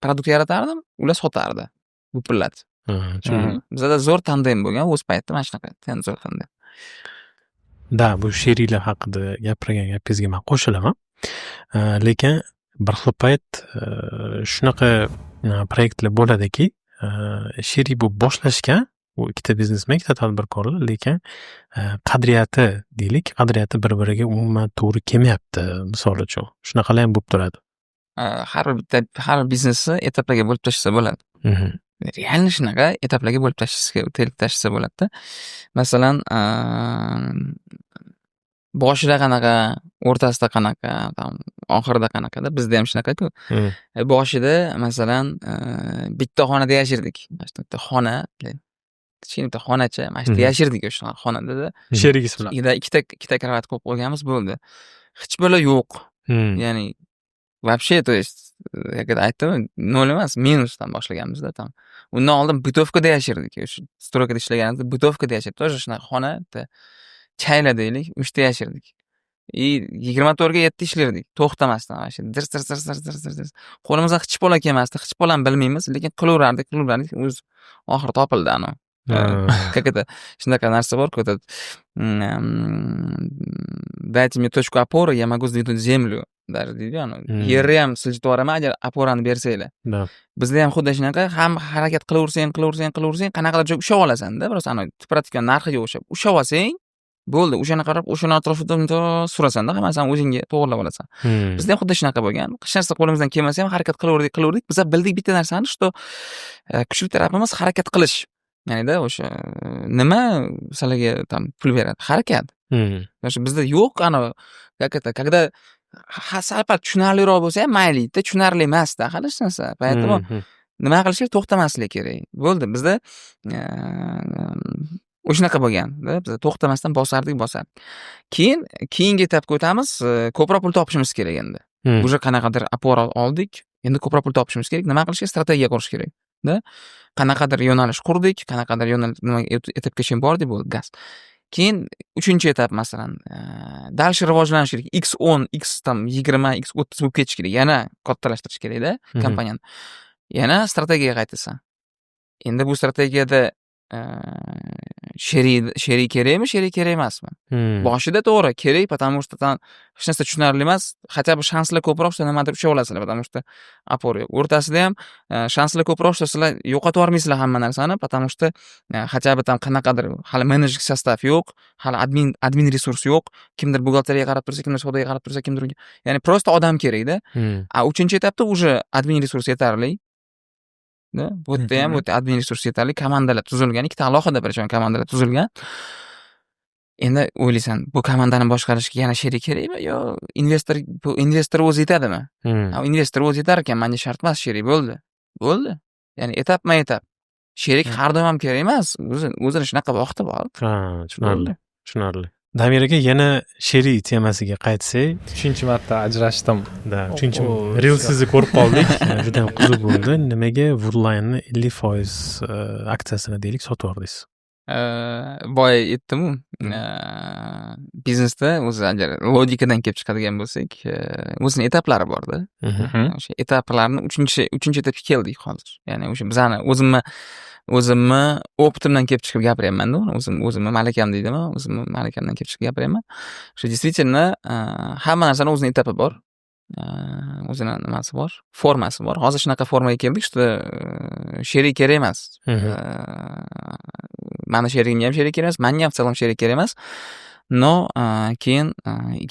S1: продукт yaratardim, ular sotardi. Gupillatib.
S2: Tushundim.
S1: Bizada zo'r tandem bo'lgan o'z paytida, mana shunaqa zo'r tandem.
S2: Да, bu sheriklar haqida gapirgan gapingizga man qo'shilaman. Lekin bir xil payt shunaqa proyektlar bo'ladiki, sherik bo'lib boshlashgan u ikkita biznesmen, ikkita tadbirkorlar, lekin qadriyati deylik, qadriyati bir biriga umuman to'g'ri kelmayapti, misol uchun. Shunaqalar ham bo'lib turadi.
S1: Har bir bitta, har bir biznesni этап larga bo'lib tashlasa bo'ladi. Реально shunaqa этап larga bo'lib tashlasa bo'ladida. Masalan, boshida qanaqa, o'rtasida qanaqa, там oxirida qanaqada, bizda ham shunaqa-ku. Boshida, masalan, bitta xonada yashardik. Mana shu bitta xona, kichkina bitta xonacha, mana shu yerda yashardik o'sha xonadada.
S3: Sherigingiz bilan.
S1: Ikkita karavot qo'yib qo'yganmiz, bo'ldi. Hech bola yo'q. Ya'ni вообще, то есть, aytdim, nol emas, minusdan boshlaganmizda там. Undan oldin бытовка da yashardik. O'sha стройка da ishlaganimizda бытовка da yashardik. Тоже shunaqa xona, bitta chayla deylik, o'sha yerda yashardik. И 24ga 7 ishlardik to'xtamasdan, mana shu dirs dirs dirs dirs dirs dirs dirs. Qo'limizdan hech bola kelmasdi, hech bolani bilmaymiz, lekin qilaverardik, qilaverardik, o'zi oxiri topildi anavi. Как это, shunaqa narsa borku, этот, "Дайте мне точку опоры, я могу сдвинуть землю" даже deydiyu anavi. Yerni ham siljitib yuboraman, agar опора ni bersanglar. Bizda ham xuddi shunaqa, ham harakat qilaversang, qilaversang, qilaversang, qanaqadir joyga ushlab olasanda, biroz anavi tipratikan narxiga o'xshab ushlab olsang bo'ldi, o'shani qarab, o'shani atrofida bundoq surasanda, hammasini o'zingga to'g'irlab olasan. Bizda ham xuddi shunaqa bo'lgan. Hech narsa qo'limizdan kelmasa ham, harakat qilaverdik, qilaverdik. Biza bildik bitta narsani, что kuchli tarafimiz harakat qilish. Ya'nida o'sha nima sizlarga там pul beradi? Harakat. O'sha bizda yo'q anavi, как это, когда sal pal tushunarliroq bo'lsa ham mayli, tushunarli emasda hali hech narsa. Поэтому nima qilish kerak? To'xtamaslik kerak. Bo'ldi. Bizda o'shanaqa bo'lganda, biz to'xtamasdan bosardik, bosardik. Keyin keyingi etapga o'tamiz, ko'proq pul topishimiz kerak endi. Уже qanaqadir опора oldik, endi ko'proq pul topishimiz kerak. Nima qilish kerak? Strategiya qurish kerak. Da? Qanaqadir yo'nalish qurdik, qanaqadir yo'nalish, nima, etapgacha bordik, bo'ldi, gaz. Keyin uchinchi etap, masalan, дальше rivojlanish kerak. X10, X там 20, X30 bo'lib ketish kerak. Yana kattalashtirish kerakda kompaniyani. Yana strategiyaga qaytasan. Endi bu strategiyada sherik kerakmi, sherik kerak emasmi? Boshida to'g'ri kerak, потому что там hech narsa tushunarli emas. Хотя бы shanslar ko'proq, что nimadir ushlab olasizlar, потому что опора yo'q. O'rtasida ham shanslar ko'proq, что sizlar yo'qotib yubormaysizlar hamma narsani, потому что хотя бы там qanaqadir hali менеджер состав yo'q, hali admin resurs yo'q. Kimdir buxgalteriyaga qarab tursa, kimdir savdoga qarab tursa, kimdir, ya'ni просто odam kerakda. A uchinchi etapda уже admin resurs yetarli. Da, bu yerda ham, bu yerda admin resurs yetarli, komandalar tuzilgan, ikkita alohida, причем komandalar tuzilgan. Endi o'ylaysan, bu komandani boshqarishga yana sherik kerakmi yo investor, bu investor o'zi yetadimi? Ha, investor o'zi yetar ekan, manga shart emas sherik, bo'ldi. Bo'ldi. Ya'ni etapma etap. Sherik har doim ham kerak emas. O'zi o'zini shunaqa vaqti bor.
S2: Ha, tushunarli.
S1: Bo'ldi.
S2: Tushunarli. Damir aka, yana sherik temasiga qaytsak,
S3: Uchinchi marta ajrashdim.
S2: Да, uchinchi
S3: O,
S2: reelsizni ko'rib qoldik. Juda ham qiziq bo'ldi. Nimaga Woodline'ni 50% aksiyasini deylik sotib yubordingiz?
S1: Boya aytdimu, biznesda o'zi agar logikadan kelib chiqadigan bo'lsak, o'zini etaplari borda. O'sha etaplarni uchinchi etapga keldik hozir. Ya'ni o'sha bizani o'zimni опыт imdan kelib chiqib gapiryapmanda uni. O'zimni malakam deydimi? O'zimni malakamdan kelib chiqib gapiryapman. O'sha действительно hamma narsani o'zini etapi bor. O'zini nimasi bor, formasi bor. Hozir shunaqa formaga keldik, что sherik kerak emas. Mani sherigimga ham sherik kerak emas, manga ham в целом sherik kerak emas. Но keyin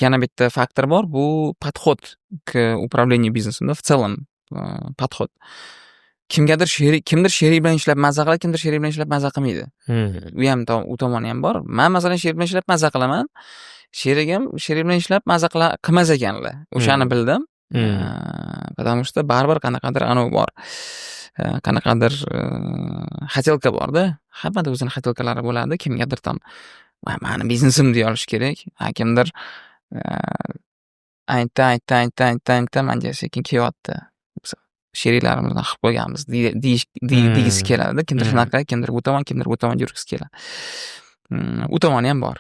S1: yana bitta faktor bor, bu подход к управлению бизнесом, в целом подход. Kimgadir sherik, kimdir sherik bilan ishlab maza qiladi, kimdir sherik bilan ishlab maza qilmaydi. U ham, u tomoni ham bor. Man, masalan, sherik bilan ishlab maza qilaman. Sherigim sherik bilan ishlab maza qilmas ekanlar. O'shani bildim. Потому что baribir qanaqadir anavi bor. Qanaqadir хотелка borda. Hammada o'zini хотелка lari bo'ladi. Kimgadir там mani biznesim deya olish kerak. Ha, kimdir aytdi, aytdi, aytdi, aytdi, aytdi, manga sekin kelyapti. Sheriklarimizni qilib qo'yganmiz deyish degisi keladida. Kimdir shunaqa, kimdir bu tomon, kimdir bu tomonga yurgisi keladi. U tomoni ham bor.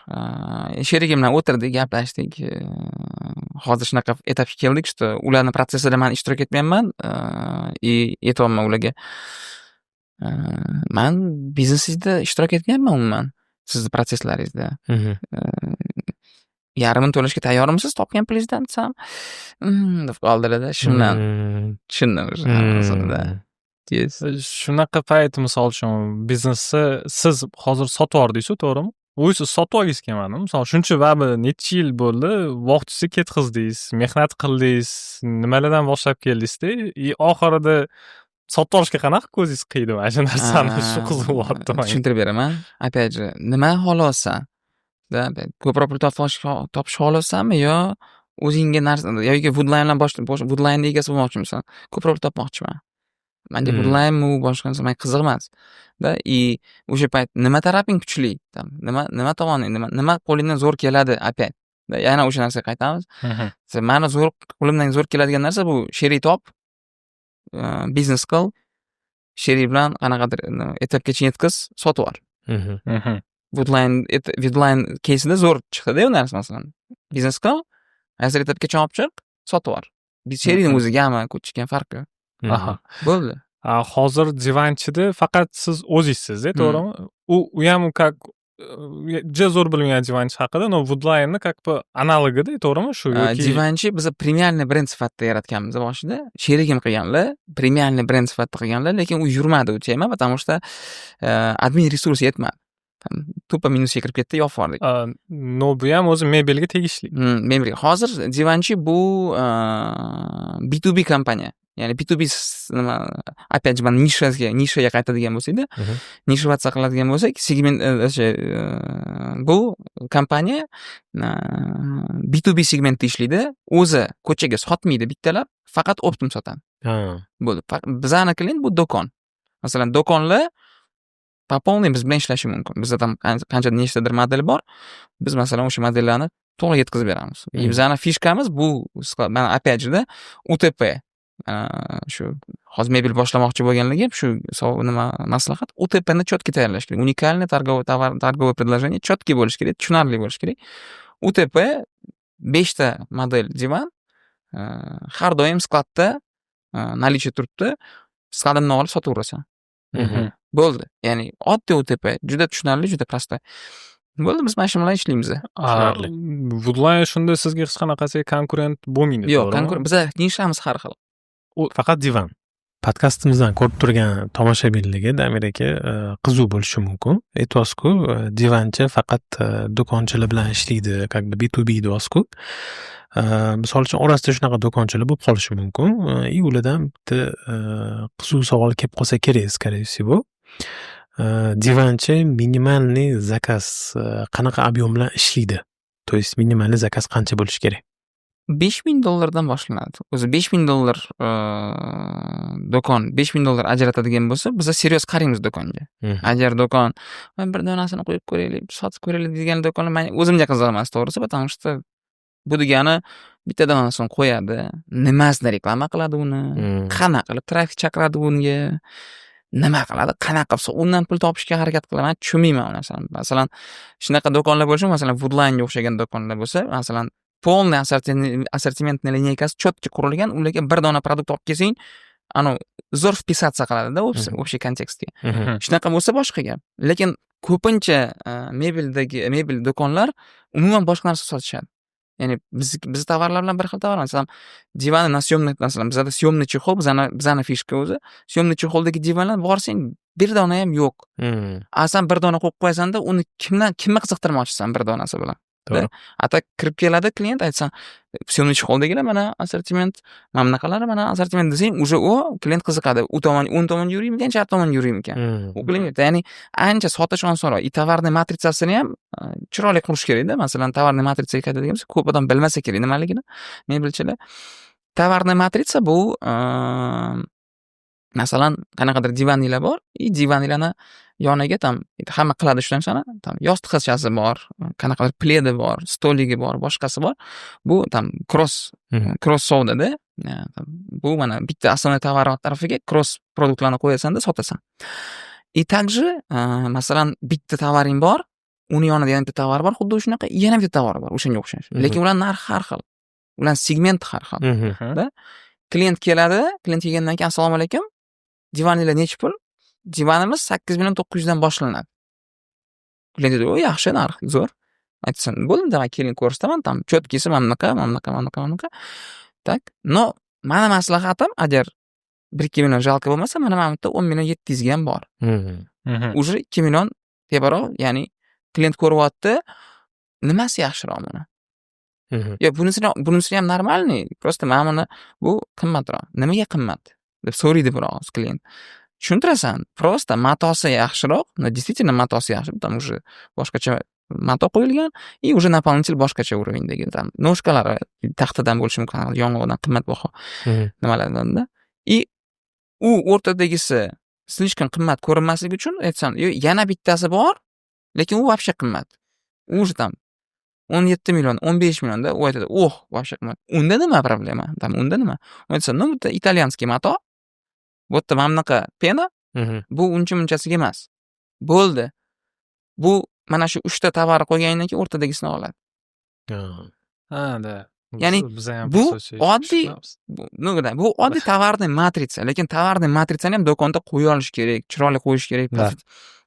S1: Sherigim bilan o'tirdik, gaplashdik. Hozir shunaqa etapga keldik, что ularni protsessida man ishtirok etmayapman и aytyapman ularga: "Man biznesingizda ishtirok etmayapman umuman, sizni protsesslaringizda. Yarmini to'lashga tayyormisiz topgan pulingizdan?" desam, deb qoldilarda. Shundan tushundim уже hammasini. Yes.
S3: Shunaqa payt, misol uchun, biznesni siz hozir sotib yubordingiz-ku, to'g'rimi? O'zi sotib olgingiz kelmadimi? Misol, shuncha baribir necha yil bo'ldi, vaqtingizni ketkazdingiz, mehnat qildingiz, nimalardan boshlab keldingizda и oxirida sotib olishga qanaqa ko'zingiz qiydi mana shu narsani? Shu qiziqyapti manga.
S1: Tushuntirib beraman. Опять же, nima xohlayapsan? Да, ko'proq pul topish xohlayapsanmi yo o'zingga narsa yoki Woodline bilan Woodline'ni egasi bo'lmoqchimisan? Ko'proq pul topmoqchiman. Manga Woodline'mi, u boshqa narsa menga qiziq emas. Да, и o'sha payt nima tarafing kuchli? Там nima tomoning, nima qo'lingdan zo'r keladi опять. Да, yana o'sha narsaga qaytamiz. Mani zo'r qo'limdan zo'r keladigan narsa bu sherik top, biznes qil, sherik bilan qanaqadir etapgacha yetkiz, sotib yubor. Woodline keysida zo'r chiqdida u narsa, masalan. Biznes qil, qaysidir etapgacha olib chiq, sotib yubor. Sherigini o'zigami, ko'chishga farqi yo'q. Bo'ldi.
S3: Hozir Divanchida faqat siz o'zingizsiz, to'g'rimi? U ham как juda zo'r bilmagan Divanchi haqida, но Woodline'ni как бы analogida, to'g'rimi shu yoki?
S1: Divanchi biza премиальный brend sifatida yaratganmiz boshida. Sherigim qilganlar, премиальный brend sifatida qilganlar, lekin u yurmadi u тема, потому что admin resurs yetmadi. Тупо minusga kirib ketdi, yopib yubordik.
S3: Но bu ham o'zi mebelga tegishli.
S1: Mebelga. Hozir Divanchi bu B2B kompaniya. Ya'ni B2B nima, опять же, mana nishaga qaytadigan bo'lsak-da, нишеваться qiladigan bo'lsak, segment o'sha bu kompaniya B2B segmentda ishlaydi. O'zi ko'chaga sotmaydi bittalab, faqat оптом sotadi. Bo'ldi. Bizani klient bu do'kon. Masalan, do'konlar по полной biz bilan ishlashi mumkin. Bizda там qancha, nechtadir model bor. Biz, masalan, o'sha modellarni to'liq yetkazib beramiz. И bizani фишка miz bu, mana, опять же, УТП. Shu hozir mebel boshlamoqchi bo'lganlarga shu nima, maslahat: УТП ni четкий tayyorlash kerak. Уникальный торговый товар, торговое предложение четкий bo'lishi kerak, tushunarli bo'lishi kerak. УТП beshta model divan har doim skladda наличие turibdi. Skladimdan olib sotaverasan. Bo'ldi. Ya'ni oddiy УТП, juda tushunarli, juda простой. Bo'ldi, biz mana shu bilan ishlaymiz.
S2: Tushunarli.
S3: Woodline shunda sizga hech qanaqasiga konkurent bo'lmaydi,
S1: Yo'q,
S3: to'g'rimi?
S1: Konkurent, biza nishamiz har xil.
S2: Faqat divan. Podkastimizdan ko'rib turgan tomoshabinlarga, Damir aka, qiziq bo'lishi mumkin. Aytyapsiz-ku, divanchi faqat do'konchilar bilan ishlaydi, как бы B2B deyapsiz-ku. Misol uchun, orasida shunaqa do'konchilar bo'lib qolishi mumkin. И ulardan bitta qiziq savol kelib qolsa kerak, скорее всего. Divanchi минимальный заказ qanaqa объем bilan ishlaydi? То есть минимальный заказ qancha bo'lishi kerak?
S1: 5000 dollardan boshlanadi. O'zi 5000 dollar do'kon 5000 dollar ajratadigan bo'lsa, biza серьёз qaraymiz do'konga. Agar do'kon bir donasini qo'yib ko'raylik, sotib ko'raylik degan do'konlar man o'zimga qiziq emas, to'g'risi, потому что bu degani bitta donasini qo'yadi, nimasini reklama qiladi uni, qanaqa qilib трафик chaqiradi unga, nima qiladi, qanaqa qilib undan pul topishga harakat qiladi, man tushunmayman u narsani. Masalan, shunaqa do'konlar bo'lishi, masalan, Woodline'ga o'xshagan do'konlar bo'lsa, masalan, полный ассортиментный линейка si четкий qurilgan, ularga bir dona продукт olib kelsang, anavi zo'r вписаться qiladida общий kontekstga. Shunaqa bo'lsa, boshqa gap. Lekin ko'pincha mebeldagi mebel do'konlar umuman boshqa narsa sotishadi. Ya'ni bizni tovarlar bilan bir xil tovar. Masalan, диваны на съемный, masalan, bizada съемный чехол, bizani фишка o'zi. Съемный чехол dagi divanlar borsang, bir dona ham yo'q. A san bir dona qo'yib qo'yasanda, uni kimdan, kimni qiziqtirmoqchisan bir donasi bilan?
S2: To'g'ri.
S1: А так kirib keladi klient, aytsan, съемный чехол dagilar mana assortiment, mana bunaqalari mana assortiment desang, уже u klient qiziqadi. U tomon, o'ng tomonga yuraymikan, chap tomonga yuraymikan? U klient, ya'ni ancha sotish osonroq. И товарный matritsasini ham chiroyli qurish kerakda. Masalan, товарный matrisaga qaytadigan bo'lsak, ko'p odam bilmasa kerak nimaligini, mebelchilar. Товарный matritsa bu masalan, qanaqadir divaninglar bor, и divaninglarni yoniga там hamma qiladi shu narsani, там yostiqchasi bor, qanaqadir плед i bor, столик i bor, boshqasi bor. Bu там cross savdada. Bu mana bitta основной tovar tarafiga cross produktlarni qo'yasanda, sotasan. И также, masalan, bitta tovaring bor, uni yonida yana bitta tovar bor, xuddi shunaqa, yana bitta tovar bor, o'shanga o'xshash. Lekin ularni narxi har xil. Ularni segmenti har xil. Da? Klient keladi, klient kelgandan keyin: "Assalomu alaykum. Divaninglar nechi pul?" "Divanimiz 8 900 000 dan boshlanadi." Klient aytadi: "O, yaxshi narx, zo'r." Aytsin, bo'ldi, давай, keling, ko'rsataman, там четкий si mana bunaqa, mana bunaqa, mana bunaqa, mana bunaqa. Так, но mani maslahatim, agar 1-2 million жалко bo'lmasa, mana bu yerda 10 700 000 ga ham bor. Уже 2 million teparoq, ya'ni klient ko'ryapti, nimasi yaxshiroq buni? Yo'q, bunisini ham нормальный, просто mana buni, bu qimmatroq. Nimaga qimmat? Deb so'raydi bir og'iz klient. Tushuntirasan, просто matosi yaxshiroq, но действительно matosi yaxshi, там уже boshqacha mato qo'yilgan и уже наполнитель boshqacha уровень dagi, там ножка lari taxtadan bo'lishi mumkin, yong'oqdan, qimmatbaho nimalardanda. И u o'rtadagisi слишком qimmat ko'rinmasligi uchun aytsam, yana bittasi bor, lekin u вообще qimmat. U уже там 17 million, 15 millionda. U aytadi: "Oh, вообще qimmat. Unda nima problema? Там unda nima?" U aytsa, ну, bitta итальянский mato, bu yerda mana bunaqa пена, bu uncha munchasiga emas. Bo'ldi. Bu mana shu uchta tovarni qo'ygandan keyin o'rtadagisini oladi.
S3: Ha, да.
S1: Ya'ni
S3: Biza ham
S1: bu
S3: bir so'z
S1: oddiy
S3: qilamiz.
S1: Ну да, bu oddiy товарный матрица, lekin товарный матрицani ham do'konda qo'ya olish kerak, chiroyli qo'yish kerak.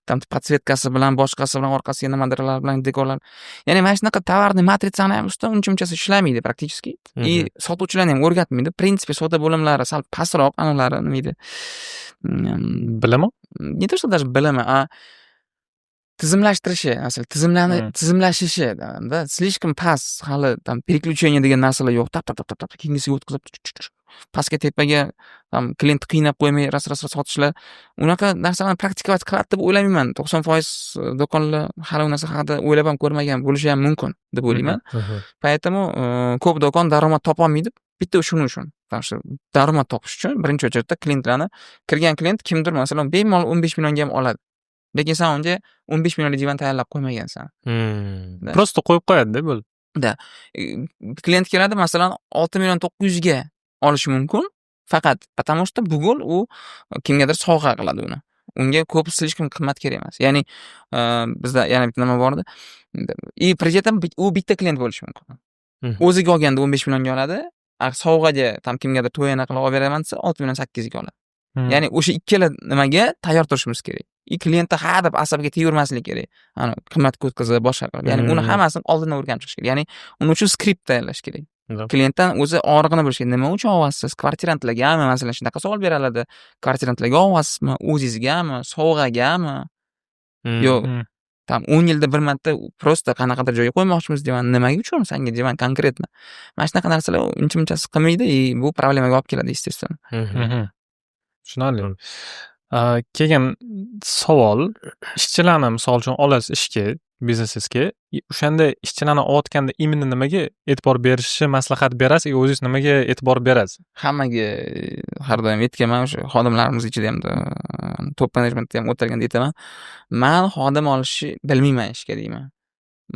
S1: Там подсветка si bilan, boshqasi bilan, orqasiga nimadirlar bilan, dekorlar. Ya'ni mana shunaqa товарный матрицani ham ustida uncha munchasi ishlamaydi практически. И sotuvchilarni ham o'rgatmaydi. В принципе, savdo bo'limlari sal pastroq, anavlari nima deydi?
S3: Bilimi?
S1: Не то, что даже bilimi, а tizimlashtirishi, masalan, tizimlarni tizimlashishi да, слишком past hali. Там переключение degan narsalar yo'q. Tap tap tap tap tap keyingisiga o'tkazib, pastga, tepaga, там klientni qiynab qo'ymay, ras ras ras sotishlar. Unaqa narsalarni практиковать qiladi deb o'ylamayman. 90% do'konlar hali u narsa haqida o'ylab ham ko'rmagan bo'lishi ham mumkin deb o'ylayman. Поэтому ko'p do'kon daromad topolmaydi bitta shuning uchun. Потому что daromad topish uchun birinchi очередь da klientlarni, kirgan klient kimdir, masalan, bemalol 15 millionga ham oladi. Lekin sen unga 15 millionlik divan tayyorlab qo'ymagansan. Да.
S3: Просто qo'yib qo'yadi-da, bo'ldi.
S1: Да. Klient keladi, masalan, 6 million 900 ga olishi mumkin. Faqat потому что bugun u kimgadir sovg'a qiladi uni. Unga ko'p, слишком qimmat kerak emas. Ya'ni bizda yana bitta nima bor edi. И при этом u bitta klient bo'lishi mumkin. O'ziga olganda 15 millionga oladi, a sovg'aga там kimgadir to'yini qilib olib beraman desa, 6 million 800 ga oladi. Ya'ni o'sha ikkala nimaga tayyor turishimiz kerak. И klientni ha deb asabiga tegavermaslik kerak. Ana qimmatga o'tkazib, boshqa qilib. Ya'ni uni hammasini oldindan o'rganib chiqish kerak. Ya'ni uning uchun skript tayyorlash kerak. Klientdan o'zi og'rig'ini bilish kerak. Nima uchun olyapsiz? Kvartirantlargami? Masalan, shunaqa savol beriladi. Kvartirantlarga olyapsizmi? O'zingizgami? Sovg'agami? Yo'q. Там 10 yilda bir marta просто qanaqadir joyga qo'ymoqchimiz divan. Nimaga uchun sanga divan конкретно? Mana shunaqa narsalar uncha munchasi qilmaydi и bu problemaga olib keladi, естественно.
S3: Tushunarli. Keyin savol: ishchilarni, misol uchun, olasiz ishga, biznesingizga, o'shanda ishchilarni olayotganda именно nimaga e'tibor berishni maslahat berasiz и o'zingiz nimaga e'tibor berasiz?
S1: Hammaga har doim aytganman, o'sha xodimlarimiz ichida ham, top menejmentda ham o'tirganda aytaman. Man xodim olishni bilmayman ishga deyman.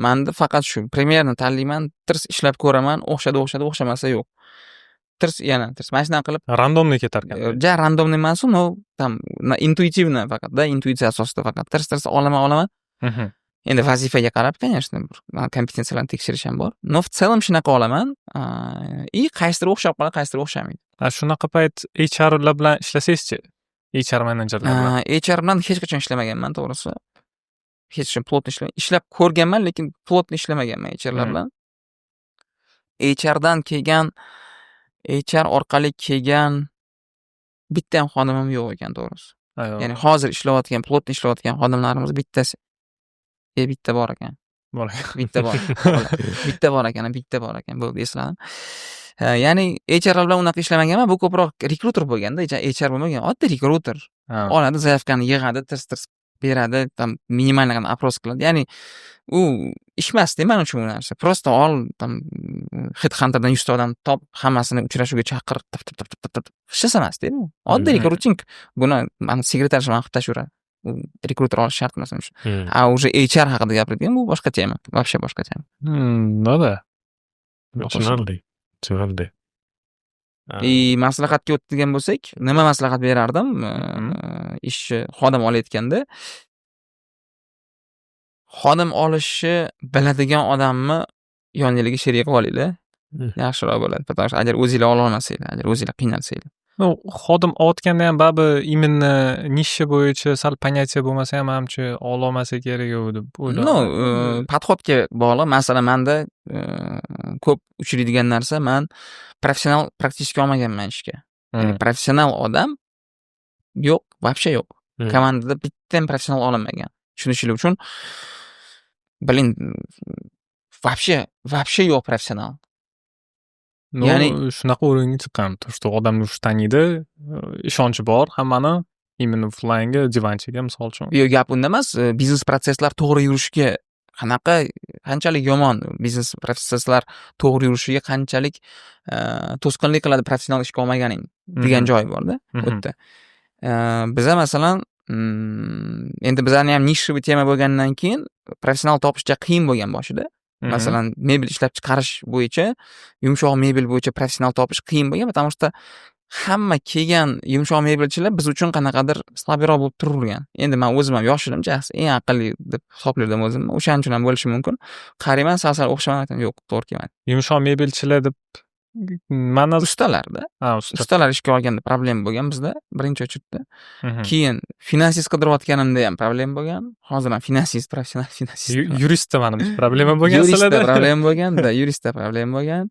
S1: Manda faqat shu примерно tanlayman, tirs ishlab ko'raman, o'xshadi, o'xshadi, o'xshamasa yo'q. Tirs, yana tirs. Mana shunaqa qilib
S3: Рандомный ketar ekan.
S1: Ja рандомный emas, но там интуитивно faqat da, intuitsiya asosida faqat tirs tirs olaman, olaman. Endi vazifaga qarab, конечно, kompetensiyalarni tekshirish ham bor. Но в целом shunaqa olaman. И qaysidir o'xshab qoladi, qaysidir o'xshamaydi.
S3: A shunaqa payt HRlar bilan ishlasangizchi? HR menejerlar bilan.
S1: HR bilan hech qachon ishlamaganman, to'g'risi. Hech qachon плотно ishlab ko'rganman, lekin плотно ishlamaganman HRlar bilan. HRdan kelgan, HR orqali kelgan bitta ham xodimim yo'q ekan, to'g'risi. Ya'ni hozir ishlayotgan, плотно ishlayotgan xodimlarimiz bittasi. Bitta bor ekan.
S3: Bor ekan.
S1: Bitta bor. Bitta bor ekan, bitta bor ekan. Bo'ldi, esladim. Ya'ni HR bilan unaqa ishlamaganman. Bu ko'proq rekruter bo'lganda, HR bo'lmagan. Oddiy rekruter. Oladi, заявка ni yig'adi, tirs-tirs beradi, там минимальный опрос qiladi. Ya'ni u ish emasda man uchun u narsa. Просто ol, там HeadHunterdan 100 ta odam top, hammasini uchrashuvga chaqir, tap tap tap tap tap. Hech narsa emasda bu. Oddiy rekruting. Buni mani секретарь ham qilib tashlayveradi. U rekruter olish shart emas uning uchun. A уже HR haqida gapiradigan, bu boshqa tema. Вообще boshqa tema.
S3: Ну да.
S2: Tushunarli. Tushunarli.
S1: И maslahatga o'tadigan bo'lsak, nima maslahat berardim? Ishchi, xodim olayotganda xodim olishni biladigan odamni yoninglarga sherik qilib olinglar. Yaxshiroq bo'ladi. Потому что agar o'zinglar ololmasanglar, agar o'zinglar qiynalsanglar.
S3: Ну, xodim olayotganda ham baribir именно ниша bo'yicha sal понятие bo'lmasa ham, manimcha, ololmasa kerak deb o'ylayman.
S1: Ну, подход ga bog'liq. Masalan, manda ko'p uchraydigan narsa, man professional практически olmaganman ishga. Ya'ni professional odam yo'q, вообще yo'q. Komandada bitta ham professional olinmagan. Tushunishinglar uchun, блин, вообще, вообще yo'q professional.
S3: Ну,
S1: Ya'ni
S3: shunaqa o'ringa chiqqan. То, что odamlar уже taniydi, ishonchi bor hammani. Именно Woodline'ga, divanchiga, misol uchun.
S1: Yo'q, gap unda emas. Biznes protsesslar to'g'ri yurishiga qanaqa, qanchalik yomon, biznes protsesslar to'g'ri yurishiga qanchalik to'sqinlik qiladi professional ishga olmaganing degan joyi borda u yerda. Biza masalan, endi bizani ham нишевый тема bo'lgandan keyin professional topish juda qiyin bo'lgan boshida. Masalan, mebel ishlab chiqarish bo'yicha, yumshoq mebel bo'yicha professional topish qiyin bo'lgan, потому что Hamma kelgan yumshoq mebelchilar biz uchun qanaqadir слабый roq bo'lib turavergan. Endi man o'zim ham yosh edim, eng aqlli deb hisoblardim o'zimni. O'shaning uchun ham bo'lishi mumkin. Qarayman, sal sal o'xshaman, yo'q, to'g'ri kelmadi.
S3: Yumshoq mebelchilar deb nimani?
S1: Ustalarda.
S3: Ha, usta.
S1: Ustalar ishga olganda problema bo'lgan bizda birinchi очередь da. Keyin finansist qidirayotganimda ham problema bo'lgan. Hozir ham finansist, professional finansist.
S3: Yuristda manimcha problema bo'lgan
S1: Yuristda
S3: sizlarda.
S1: problema bo'lgan, да, yuristda problema bo'lgan.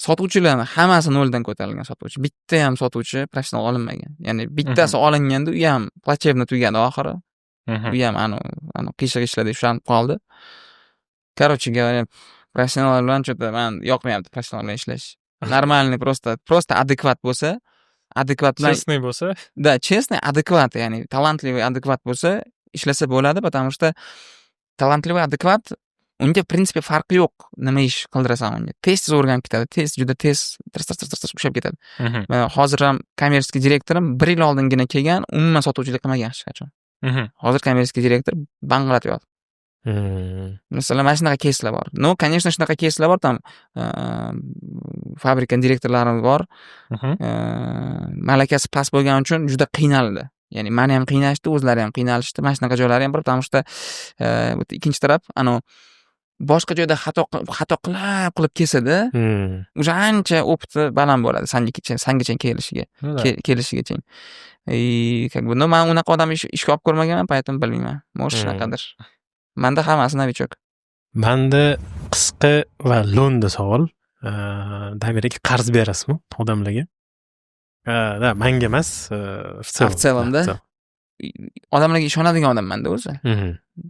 S1: Sotuvchilarni hammasi noldan ko'tarilgan sotuvchi. Bitta ham sotuvchi professional olinmagan. Ya'ni bittasi olinganda, u ham плачевно tugadi oxiri. U ham anu qiyshiq ishlarda ushlanib qoldi. Короче говоря, professionallar bilan что-то man yoqmayapti professional bilan ishlash. Нормальный, просто adekvat bo'lsa, adekvat bilan
S3: Честный bo'lsa.
S1: Да, честный, adekvat, ya'ni талантливый, adekvat bo'lsa, ishlasa bo'ladi, потому что талантливый, adekvat, unga в принципе farqi yo'q, nima ish qildirasan unga. Tez tez o'rganib ketadi, tez, juda tez tirs tirs tirs tirs ushlab ketadi. Mana hozir ham коммерческий direktorim bir yil oldingina kelgan, umuman sotuvchilik qilmagan hech qachon. Hozir коммерческий direktor bang'latib yotibdi. Masalan, mana shunaqa keyslar bor. Ну, конечно, shunaqa keyslar bor, там fabrika direktorlari bor. Malakasi past bo'lgani uchun juda qiynaldi. Ya'ni mani ham qiynashdi, o'zlari ham qiynalishdi. Mana shunaqa joylari ham bor, потому что ikkinchi taraf anavi boshqa joyda xato qilib qilib kelsada, уже ancha опыт i baland bo'ladi sangacha kelishiga,
S3: Ну да.
S1: kelishigacha. И как бы, ну, man unaqa odam ishga olib ko'rmaganman, поэтому bilmayman. Может, shunaqadir. Manda hammasi новичок.
S2: Manda qisqa va lo'nda savol. Damir aka, qarz berasizmi odamlarga? Да, manga emas, в целом.
S1: В целом, да?
S2: В целом.
S1: Odamlarga ishonadigan odammanda o'zi.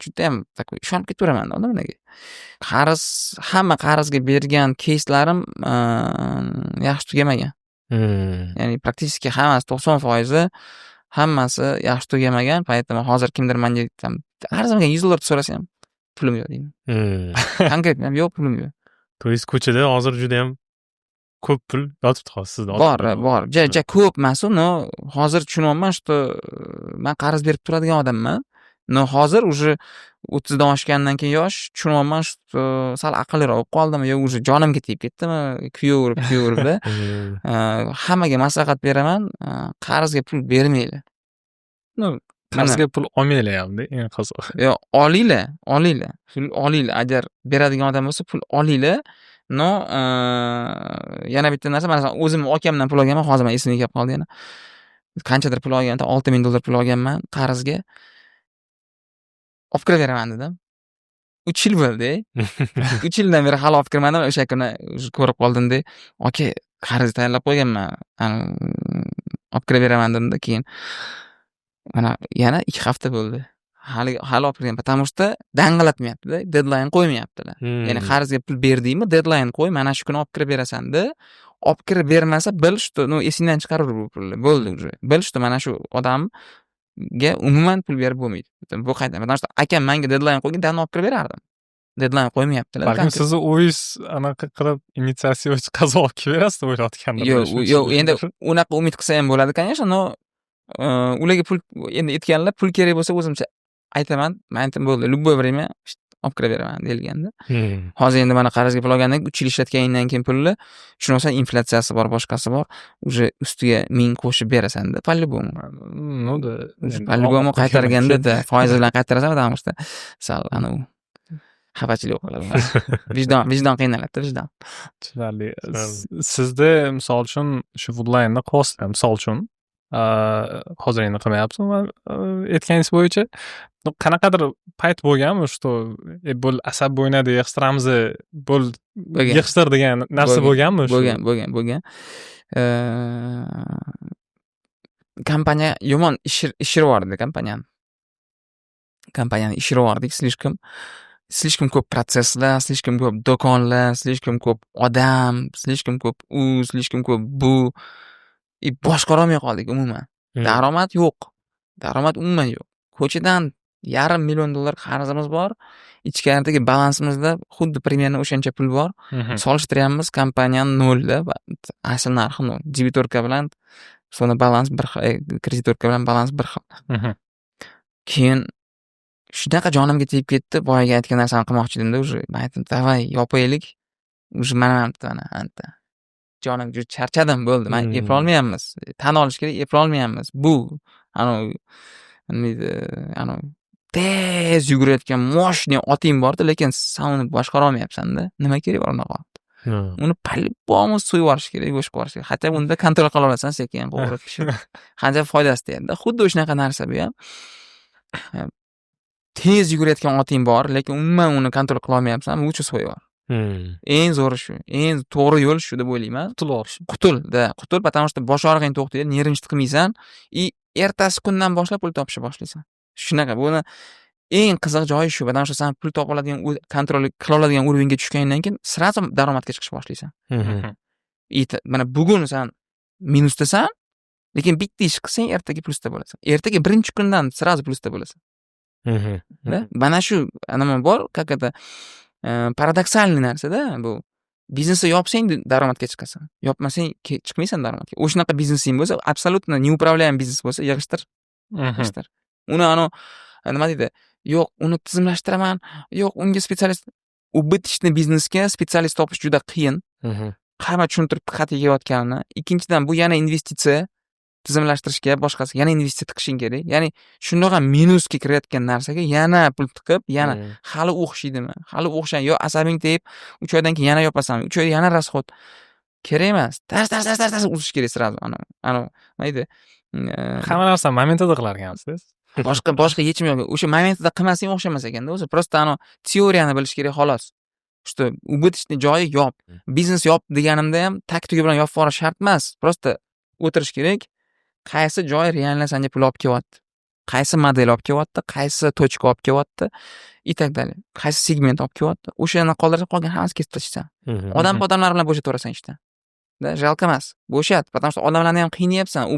S1: Judayam такой ishonib ketaveraman odamlarga. Qarz, hamma qarzga bergan keyslarim yaxshi tugamagan. Ya'ni практически hammasi, 90 foizi hammasi yaxshi tugamagan. Поэтому hozir kimdir manga там arzimagan 100 dollar so'rasa ham, pulim yo'q deyman. Конкретно yo'q, pulim yo'q.
S2: То есть ko'chada hozir judayam ko'p pul yotibdi hozir sizda.
S1: Bor, bor. Ja, ja ko'p emasu, но hozir tushunyapman, что man qarz berib turadigan odamman. Но hozir уже 30dan oshgandan keyin yosh, tushunyapman, что sal aqlliroq bo'lib qoldim yo уже jonimga tegib ketdimi, kuyaverib, kuyaveribda. Hammaga maslahat beraman, qarzga pul bermanglar.
S3: Ну, qarzga pul olmanglar hamda eng qizig'i.
S1: Yo'q, olinglar, olinglar. Pul olinglar. Agar beradigan odam bo'lsa, pul olinglar. Но yana bitta narsa, masalan, o'zimni akamdan pul olganman, hozir man esimga kelib qoldi yana. Qanchadir pul olganda, 6000 dollar pul olganman qarzga. Olib kiraveraman dedim. 3 yil bo'ldi. 3 yildan beri hali olib kirmadim. O'sha kuni ko'rib qoldimda, aka, qarz tayyorlab qo'yganman. Olib kiraveraman dedimda, keyin mana yana 2 hafta bo'ldi. Hali olib kirgan, потому что dang'illatmayapti-da, deadline qo'ymayaptilar. Ya'ni qarzga pul berdingmi, deadline qo'y, mana shu kuni olib kirib berasan de. Olib kirib bermasa, bil, что, ну, esingdan chiqaraver bu pulni. Bo'ldi уже. Bil, что mana shu odamga umuman pul berib bo'lmaydi. Bu qayta, потому что akam menga deadline qo'ygan, dan olib kirib berardim. Deadline qo'ymayaptilar.
S3: Balkim sizni o'zingiz anaqa qilib, инициатива chiqazib olib kelib berasiz deb o'ylayotgandir.
S1: Yo'q, yo'q, endi unaqa umid qilsa ham bo'ladi, конечно, но ularga pul endi aytganlar, pul kerak bo'lsa, o'zimcha aytaman, man aytdim, bo'ldi, любое время olib kiraveraman deyilganda. Hozir endi mana qarzga pul olgandan keyin, 3 yil ishlatganingdan keyin pulni tushunolsan, inflyatsiyasi bor, boshqasi bor, уже ustiga 1000 qo'shib berasanda по-любому.
S3: Ну да.
S1: По-любому qaytarganda, да, foizi bilan qaytarasan, потому что sal anavi xafachilik bo'lib qoladi. Vijdon qiynaladida, vijdon.
S3: Tushunarli. Sizda, misol uchun, shu Woodline'ni qilyapsizlar, misol uchun. Hozir endi qilmayapsiz, aytganingiz bo'yicha. Qanaqadir payt bo'lganmi, что bo'l, asab bo'ynadi, yig'ishtiramiz, bo'l, yig'ishtir degan narsa bo'lganmi shu?
S1: Bo'lgan, bo'lgan, bo'lgan. Kompaniya yomon ishirib yubordi kompaniyani. Kompaniyani ishirib yubordik слишком. Слишком ko'p protsesslar, слишком ko'p do'konlar, слишком ko'p odam, слишком ko'p u, слишком ko'p bu. И boshqarolmay qoldik umuman. Daromad yo'q. Daromad umuman yo'q. Ko'chadan 500,000 dollar qarzimiz bor. Ichkaridagi balansimizda xuddi примерно o'shancha pul bor. Solishtiryapmiz, kompaniyani nolda, asl narxi nol. Дебиторка bilan so'ni balans bir xil, кредиторка bilan balans bir xil. Keyin shunaqa jonimga tegib ketdi. Boyagi aytgan narsamni qilmoqchi edimda уже. Man aytdim, давай yopaylik. Уже mana anta. Jonim, juda charchadim, bo'ldi, man eplolmayapmiz, tan olish kerak, eplolmayapmiz. Bu anavi, nima deydi, anavi tez yugurayotgan мощный oting borda, lekin san uni boshqara olmayapsanda. Nima kerak bor unaqa ot? Uni по любому so'yib yuborish kerak, go'sht qilib yuborish kerak. Хотя бы unda контроль qila olasan, sekin qovurib, pishirib, qancha foydasi tegadi. Xuddi shunaqa narsa bu ham. Tez yugurayotgan oting bor, lekin umuman uni контроль qila olmayapsan, лучше so'yib yubor. Eng zo'ri shu, eng to'g'ri yo'l shu deb o'ylayman.
S3: Qutulib olish.
S1: Qutul да, qutul, потому что bosh og'rig'ing to'xtaydi, нервничать qilmaysan и ertasi kundan boshlab pul topishni boshlaysan. Shunaqa, buni eng qiziq joyi shu, потому что san pul topa oladigan, контроль qila oladigan уровень ga tushganingdan keyin сразу daromadga chiqishni boshlaysan. И mana bugun san minusdasan, lekin bitta ish qilsang, ertaga plyusda bo'lasan. Ertaga birinchi kundan сразу plyusda bo'lasan. Да? Mana shu nima bor, как это, парадоксальный narsada bu. Biznesni yopsang, daromadga chiqasan. Yopmasang, chiqmaysan daromadga. O'shanaqa biznesing bo'lsa, абсолютно неуправляемый biznes bo'lsa, yig'ishtir. Yig'ishtir. Uni anavi, nima deydi? Yo'q, uni tizimlashtiraman. Yo'q, unga специалист, убыточный biznesga специалист topish juda qiyin. Hamma tushuntirib qayerga kelayotganini. Ikkinchidan, bu yana investitsiya, tizimlashtirishga, boshqasi, yana investitsiya tiqishing kerak. Ya'ni shundoq ham minusga kirayotgan narsaga yana pul tiqib, yana hali o'xshaydimi? Hali o'xshan yo asabing tegib, 3 oydan keyin yana yopasan. 3 oyda yana расход. Kerak emas. Tas tas tas tas tas uzish kerak сразу. Ana, ana, nima deydi?
S3: Hamma narsani momentida qilar ekansiz.
S1: Boshqa yechim yo'q. O'sha momentida qilmasang, o'xshamas ekanda o'zi. Просто ano teoriyani bilish kerak, xolos. Что убыточный joyi yop. Biznes yop deganimda ham taktika bilan yopib yuborish shart emas. Просто o'tirish kerak. Qaysi joy реально sanga pul olib kelyapti? Qaysi model olib kelyapti? Qaysi точка olib kelyapti? И так далее. Qaysi segment olib kelyapti? O'shani qoldirib, qolgan hammasini kesib tashlaysan. Odam odamlar bilan bo'shataverasan ishdan. Да, жалко emas. Bo'shat, потому что odamlarni ham qiynayapsan.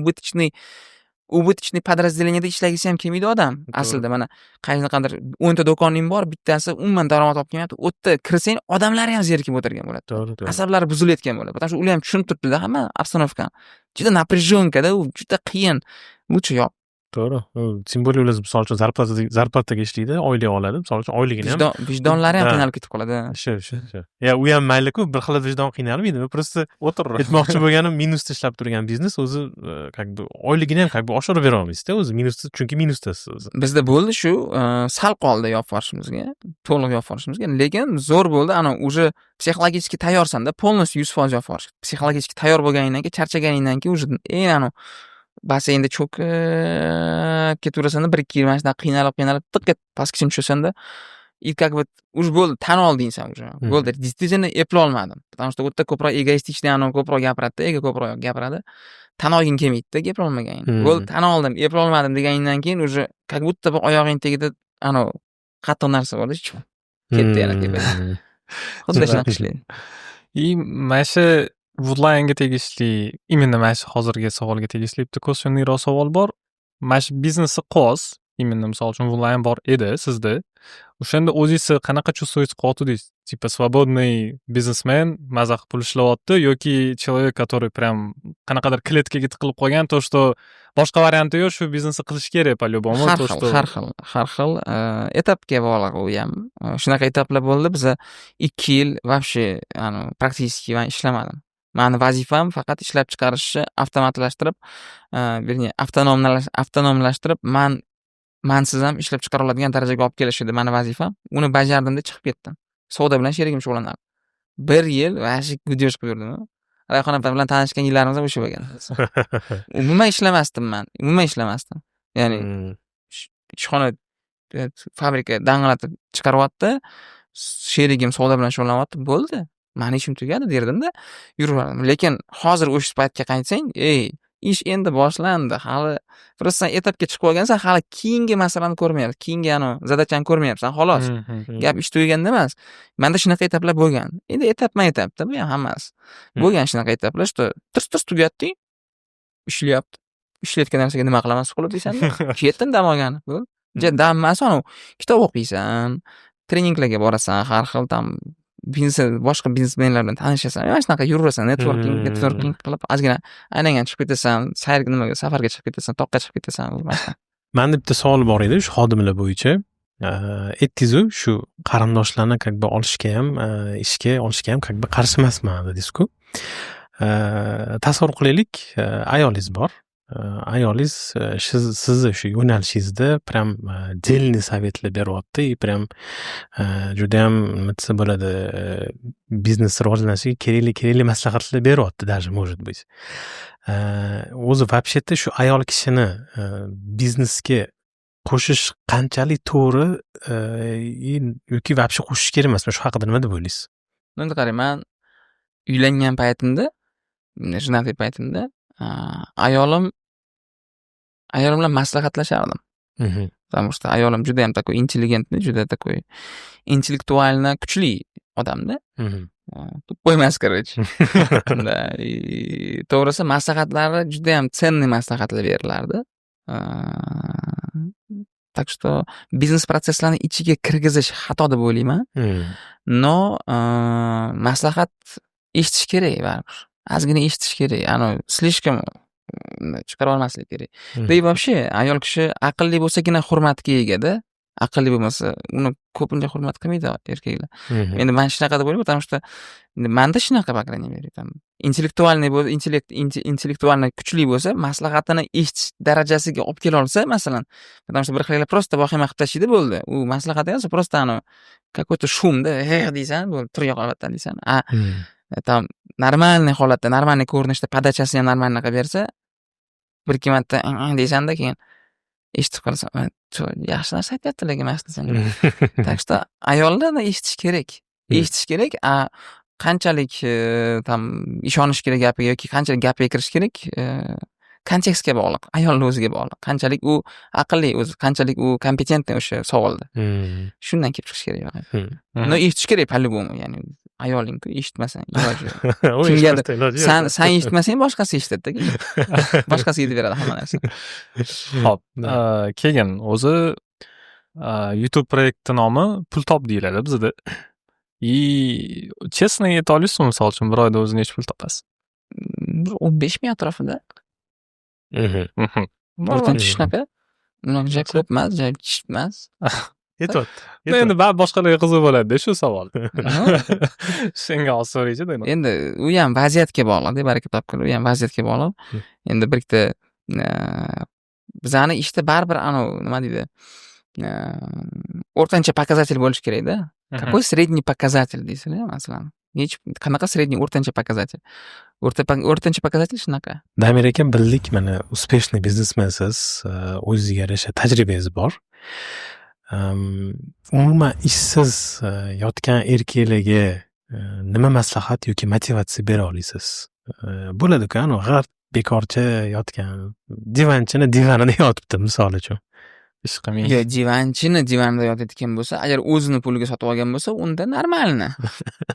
S1: Убыточный подразделение da ishlagisi ham kelmaydi odam. Aslida mana qanaqadir 10 ta do'koning bor, bittasi umuman daromad olib kelmayapti. U yerda kirsang, odamlar ham zerikib o'tirgan bo'ladi.
S2: To'g'ri, to'g'ri.
S1: Asablari buzilayotgan bo'ladi. Потому что ular ham tushunib turibdida hamma обстановка ni. Juda напряженка da, u juda qiyin. Лучше yop.
S2: To'g'ri. Тем более ular, misol uchun, зарплата ga ishlaydi, oylik oladi. Misol uchun, oyligini ham
S1: Vijdon, vijdonlari ham qiynalib ketib qoladi.
S2: Shu. Ya, u ham mayli-ku, bir xil vijdon qiynalmaydi. Просто
S3: O'tir.
S2: aytmoqchi bo'lganim, minusda ishlab turgan biznes o'zi как бы oyligini ham как бы oshirib bera olmaysizda o'zi minusda, chunki minusdasiz o'zi.
S1: Bizda bo'ldi shu, sal qoldi yopib yuborishimizga, to'liq yopib yuborishimizga, lekin zo'r bo'ldi. Ana уже психологически tayyorsanda, полностью 100% yopib yuborish. Психологически tayyor bo'lganingdan keyin, charchaganingdan keyin уже eng anavi basseynda cho'kib ketaverasanda, 1-2 yil mana shunaqa qiynalib, qiynalib, tiq etib pastga tushasanda и как бы уже bo'ldi, tan olding san уже. Bo'ldi, действительно eplolmadim. Потому что u yerda ko'proq эгоистичный, anavi ko'proq gapiradida, ego ko'proq gapiradi. Tan olging kelmaydida eplolmaganingni. Bo'ldi, tan oldim, eplolmadim deganingdan keyin уже как будто bir oyog'ing tagida anavi qattiq narsa borda, ketdi yana tepaga. Xuddi shunaqa ishlaydi.
S3: И mana shu Woodline'ga tegishli, именно mana shu hozirgi savolga tegishli bitta косвенный roq savol bor. Mana shu biznesni qilyapsiz, именно, misol uchun, Woodline bor edi sizda. O'shanda o'zingizni qanaqa чувствовать qilyotgandingiz? Типа свободный бизнесмен, maza qilib pul ishlayapti yoki человек, который прям qanaqadir клетка ga tiqilib qolgan, то что boshqa varianti yo'q, shu biznesni qilish kerak по-любому,
S1: Har
S3: то
S1: xil,
S3: что
S1: har xil etapga bog'liq u ham. Shunaqa etaplar bo'ldi. Biza 2 yil вообще практически man ishlamadim. Mani vazifam faqat ishlab chiqarishni avtomatlashtirib, вернее, avtonomlashtirib, man mansiz ham ishlab chiqara oladigan darajaga olib kelish edi mani vazifam. Uni bajardimda, chiqib ketdim. Savdo bilan sherigim shug'ullanardi. Bir yil вообще гудёж qilib yurdim. Rayhon opa bilan tanishgan yillarimiz ham o'sha bo'lgan. Umuman ishlamasdim man. Umuman ishlamasdim. Ya'ni ishxona, fabrika dang'illatib chiqaryapti. Sherigim savdo bilan shug'ullanyapti. Bo'ldi. Mani ishim tugadi derdimda, yuraverdim. Lekin hozir o'sha paytga qaytsang, ey, ish endi boshlandi. Hali просто san etapga chiqib olgansan, hali keyingi masalani ko'rmayapsan. Keyingi anavi задача ni ko'rmayapsan, xolos. Gap ish tugaganda emas. Manda shunaqa etaplar bo'lgan. Endi etapma-etapda bu ham hammasi. Bo'lgan shunaqa etaplar, что tirs-tirs tugatding, ishlayapti. Ishlayotgan narsaga nima qilaman siqilib deysanda. Ketdim dam olgani. Bo'ldi. Dam emas, anavi kitob o'qiysan, treninglarga borasan, har xil там biznes, boshqa biznesmenlar bilan tanishasan. Mana shunaqa yuraversan, networking, networking qilib ozgina aylangan chiqib ketasan, sayr, nimaga, safarga chiqib ketasan, toqqa chiqib ketasan, mana shunaqa.
S2: Manda bitta savol bor edi shu xodimlar bo'yicha. Aytdingizu, shu qarindoshlarni как бы olishga ham, ishga olishga ham как бы qarshi emasman dedingiz-ku. Tasavvur qilaylik, ayolingiz bor. Ayolingiz sizni shu yo'nalishingizda прям дельный совет lar beryapti и прям judayam, nima desa bo'ladi, biznes rivojlanishiga kerakli maslahatlar beryapti даже, может быть. O'zi вообще-то shu ayol kishini biznesga qo'shish qanchalik to'g'ri yoki вообще qo'shish kerak emasmi? Shu haqida nima deb o'ylaysiz?
S1: Endi qarang, man uylangan paytimda, женатый paytimda ayolim bilan maslahatlashardim. Потому что ayolim judayam такой интеллигентный, juda такой интеллектуально kuchli odamda. Тупой emas, короче. Да, и to'g'risi, maslahatlari judayam ценный maslahatlar berilardi. Так что biznes protsesslarni ichiga kirgizish xato deb o'ylayman. Но maslahat eshitish kerak baribir. Ozgina eshitish kerak. Anavi слишком chiqarib olmaslik kerak. Да и вообще ayol kishi aqlli bo'lsagina hurmatga egada. Aqlli bo'lmasa, uni ko'pincha hurmat qilmaydi erkaklar. Endi man shunaqa deb o'ylayman, потому что manda shunaqa, по крайней мере, там интеллектуальный intellekt, интеллектуально kuchli bo'lsa, maslahatini eshitish darajasiga olib kela olsa, masalan, потому что bir xillar просто vahima qilib tashlaydi, bo'ldi. U maslahat emas, просто anavi какой-то шум da, eh deysan, bo'ldi, tur yo'qol deysan. A там нормальный holatda, нормальный ko'rinishda, подача sini ham нормальный qilib bersa, bir ikki marta deysanda, keyin eshitib qolasan, yaxshi narsa aytyapti lekin mana desam. Так что ayollarni eshitish kerak. Eshitish kerak, a qanchalik там ishonish kerak gapiga yoki qanchalik gapiga kirish kerak, kontekstga bog'liq, ayolni o'ziga bog'liq. Qanchalik u aqlli o'zi, qanchalik u компетентный o'sha savolda. Shundan kelib chiqish kerak. Но eshitish kerak по-любому, ya'ni ayolingku, eshitmasang iloji yo'q.
S2: U
S1: Kimgadir
S2: eshitmasdan iloji yo'q.
S1: San eshitmasang, boshqasi eshitadida. Boshqasi yetib beradi hamma narsa.
S3: Xo'p, keyin o'zi YouTube proyekti nomi "Pul top" deyiladi bizada. И честно ayta olasizmi, misol uchun, bir oyda o'zi necha pul topasiz?
S1: Bir 15 ming atrofida. O'rtancha shunaqa. Unaqa juda ko'p emas, juda kichik emas.
S2: Yetyapti.
S3: Endi baribir boshqalarga qiziq bo'ladi-da shu savol. Senga hozir so'raychi.
S1: Endi u ham vaziyatga bog'liqda, baraka topgin, u ham vaziyatga bog'liq. Endi bir ikkita bizani ishda baribir anavi, nima deydi, o'rtancha показатель bo'lishi kerakda. Какой средний показатель deysizlar, masalan. Nechi, qanaqa средний, o'rtancha показатель? O'rtancha показатель shunaqa.
S2: Damir aka, bildik, mana успешный biznesmensiz, o'zizga yarasha tajribangiz bor. Umuman ishsiz yotgan erkaklarga nima maslahat yoki motivatsiya bera olasiz? Bo'ladi-ku, anavi g'art bekorchi yotgan, divanchini divanida yotibdi, misol uchun.
S3: Ish qilmay.
S1: Yo, divanchini divanida yotayotgan bo'lsa, agar o'zini puliga sotib olgan bo'lsa, unda нормально.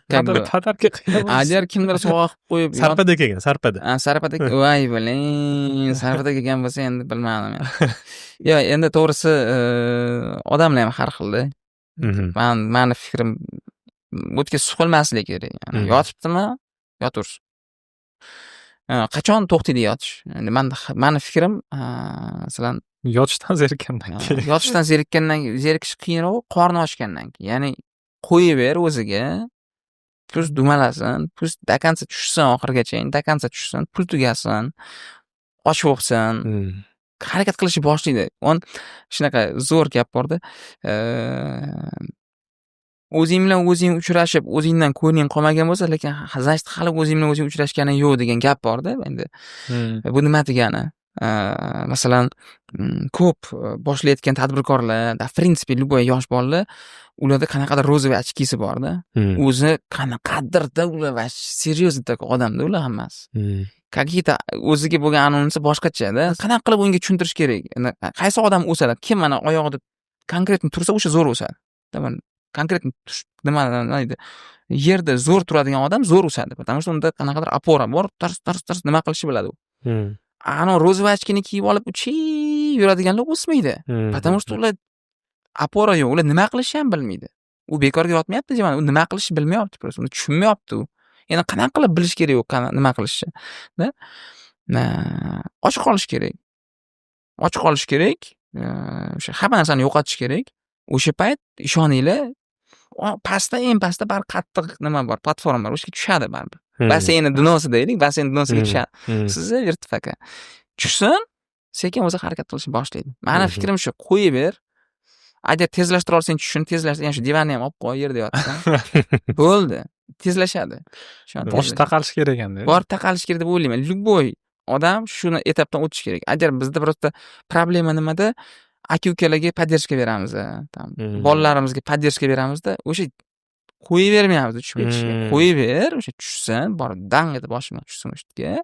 S1: Как бы.
S3: Подарка qilgan.
S1: Agar kimdir sovg'a qilib qo'yib
S2: Sarpada kelgan, sarpada.
S1: A, sarpada, voy блин, sarpada kelgan bo'lsa, endi bilmadim. Yo, endi to'g'risi, odamlar ham har xilda. Mani fikrim, o'tga suqilmaslik kerak. Yotibdimi, yotaversin. Qachon to'xtaydi yotish? Endi mani fikrim, masalan,
S3: Yotishdan zerikkandan keyin.
S1: Yotishdan zerikkandan, zerikish qiyinroq, qorni ochgandan keyin. Ya'ni qo'yaver o'ziga, pust dumalasin, pust до конца tushsin oxirigacha, до конца tushsin, pul tugasin, och bo'lsin. Harakat qilishni boshlaydi. On shunaqa zo'r gap borda. O'zing bilan o'zing uchrashib, o'zingdan ko'ngling qolmagan bo'lsa, lekin значит, hali o'zing bilan o'zing uchrashganing yo'q degan gap borda endi. Bu nima degani? Masalan, ko'p boshlayotgan tadbirkorlar, в принципе, любой yosh bolalar, ularda qanaqadir розовый очки si borda. O'zi qanaqadirda ular вообще серьезный такой odamda ular hammasi. Какие-то o'ziga bo'lgan anonsi boshqachada. Qanaqa qilib unga tushuntirish kerak? Qaysi odam o'sadi? Kim mana oyog'ida конкретно tursa, o'sha zo'r o'sadi. Конкретно nima deydi? Yerda zo'r turadigan odam zo'r o'sadi. Потому что unda qanaqadir опора bor, tars tars tars nima qilishni biladi u. Ana розовый очки ni kiyib olib uchib yuradiganlar o'smaydi. Потому что ular опора yo'q, ular nima qilishni ham bilmaydi. U bekorga yotmayapti deyman, u nima qilishni bilmayapti просто, uni tushunmayapti u. Endi qanaqa qilib bilish kerak u nima qilishni? Da? Och qolish kerak. Och qolish kerak, o'sha hamma narsani yo'qotish kerak. O'sha payt ishoninglar, pastda, eng pastda baribir qattiq nima bor, platforma bor, o'sha tushadi baribir. Basseynni дно si deylik, basseyn дно siga tushadi. Suzaverdi пока. Tushsin, sekin o'zi harakat qilishni boshlaydi. Mani fikrim shu, qo'yib ber. Agar tezlashtira olsang, tushishini tezlashtir. Ya'ni shu divanni ham olib qo'y, yerda yotsin. Bo'ldi. Tezlashadi.
S3: Boshi taqalishi kerak ekanda.
S1: Borib taqalishi kerak deb o'ylayman. Любой odam shuni etapdan o'tishi kerak. Agar bizda просто problema nimada? Aka ukalarga поддержка beramiz, там bolalarimizga поддержка beramizda, o'sha qo'yib bermayapmiz tushib ketishiga. Qo'yib ber, o'sha tushsin, borib dang etib boshi bilan tushsin o'sha yerga.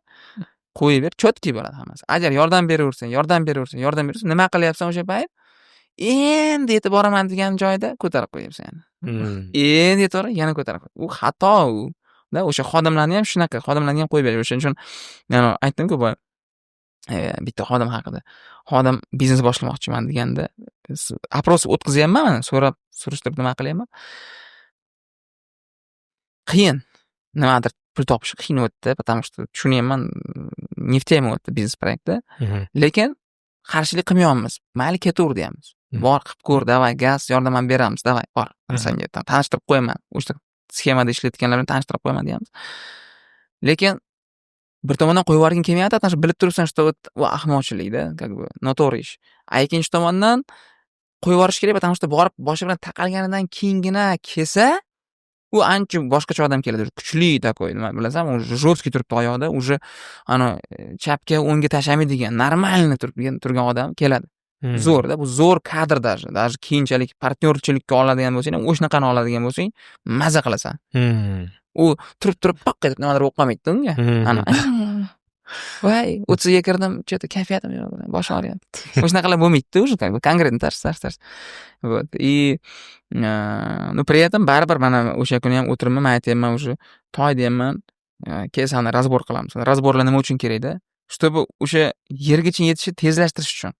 S1: Qo'yib ber, чёткий bo'ladi hammasi. Agar yordam beraversang, yordam beraversang, yordam beraversang, nima qilyapsan o'sha payt? Endi yetib boraman degan joyda ko'tarib qo'yyapsan yana. Endi yetib borib, yana ko'tarib qo'y. U xato u. Da, o'sha xodimlarni ham shunaqa, xodimlarni ham qo'yib berish. O'shaning uchun yana aytdim-ku boya bitta xodim haqida. Xodim biznes boshlamoqchiman deganda, опрос o'tkazyapman mana, so'rab, surishtirib nima qilyapman. Qiyin. Nimadir pul topish qiyin o'tdi, потому что tushunyapman, не в тему o'tdi biznes proyektda. Lekin qarshilik qilmayapmiz. Mayli, ketaver deyapmiz. Bor, qilib ko'r, давай, gaz, yordam ham beramiz, давай, bor. Senga tanishtirib qo'yaman. O'sha sxemada ishlayotganlar bilan tanishtirib qo'yaman deyapmiz. Lekin bir tomondan qo'yib yuborging kelmayapti, потому что bilib turibsan, что вот u ahmoqchilikda, как бы noto'g'ri ish. А ikkinchi tomondan qo'yib yuborish kerak, потому что borib boshi bilan taqalganidan keyingina kelsa, u ancha boshqacha odam keladi, kuchli такой, nima bilasanmi, уже жесткий turibdi oyoqda, уже ana chapga, o'ngga tashlamaydigan, нормально turgan odam keladi. Zo'rda, bu zo'r kadr даже. Даже keyinchalik partnyorchilikka oladigan bo'lsang ham, o'shanaqani oladigan bo'lsang, maza qilasan. U turib turib piq etib nimadir bo'lib qolmaydida unga. Ana voy, 30ga kirdim, что-то kayfiyatim yo'q, boshim og'riyapti. O'shanaqalar bo'lmaydida уже, как бы конкретно tars tars tars. Вот. И ну, при этом baribir mana o'sha kuni ham o'tiribman, man aytyapman уже, toy deyapman, kel, sani разбор qilamiz. Разбор lar nima uchun kerakda? Чтобы o'sha yergacha yetishni tezlashtirish uchun.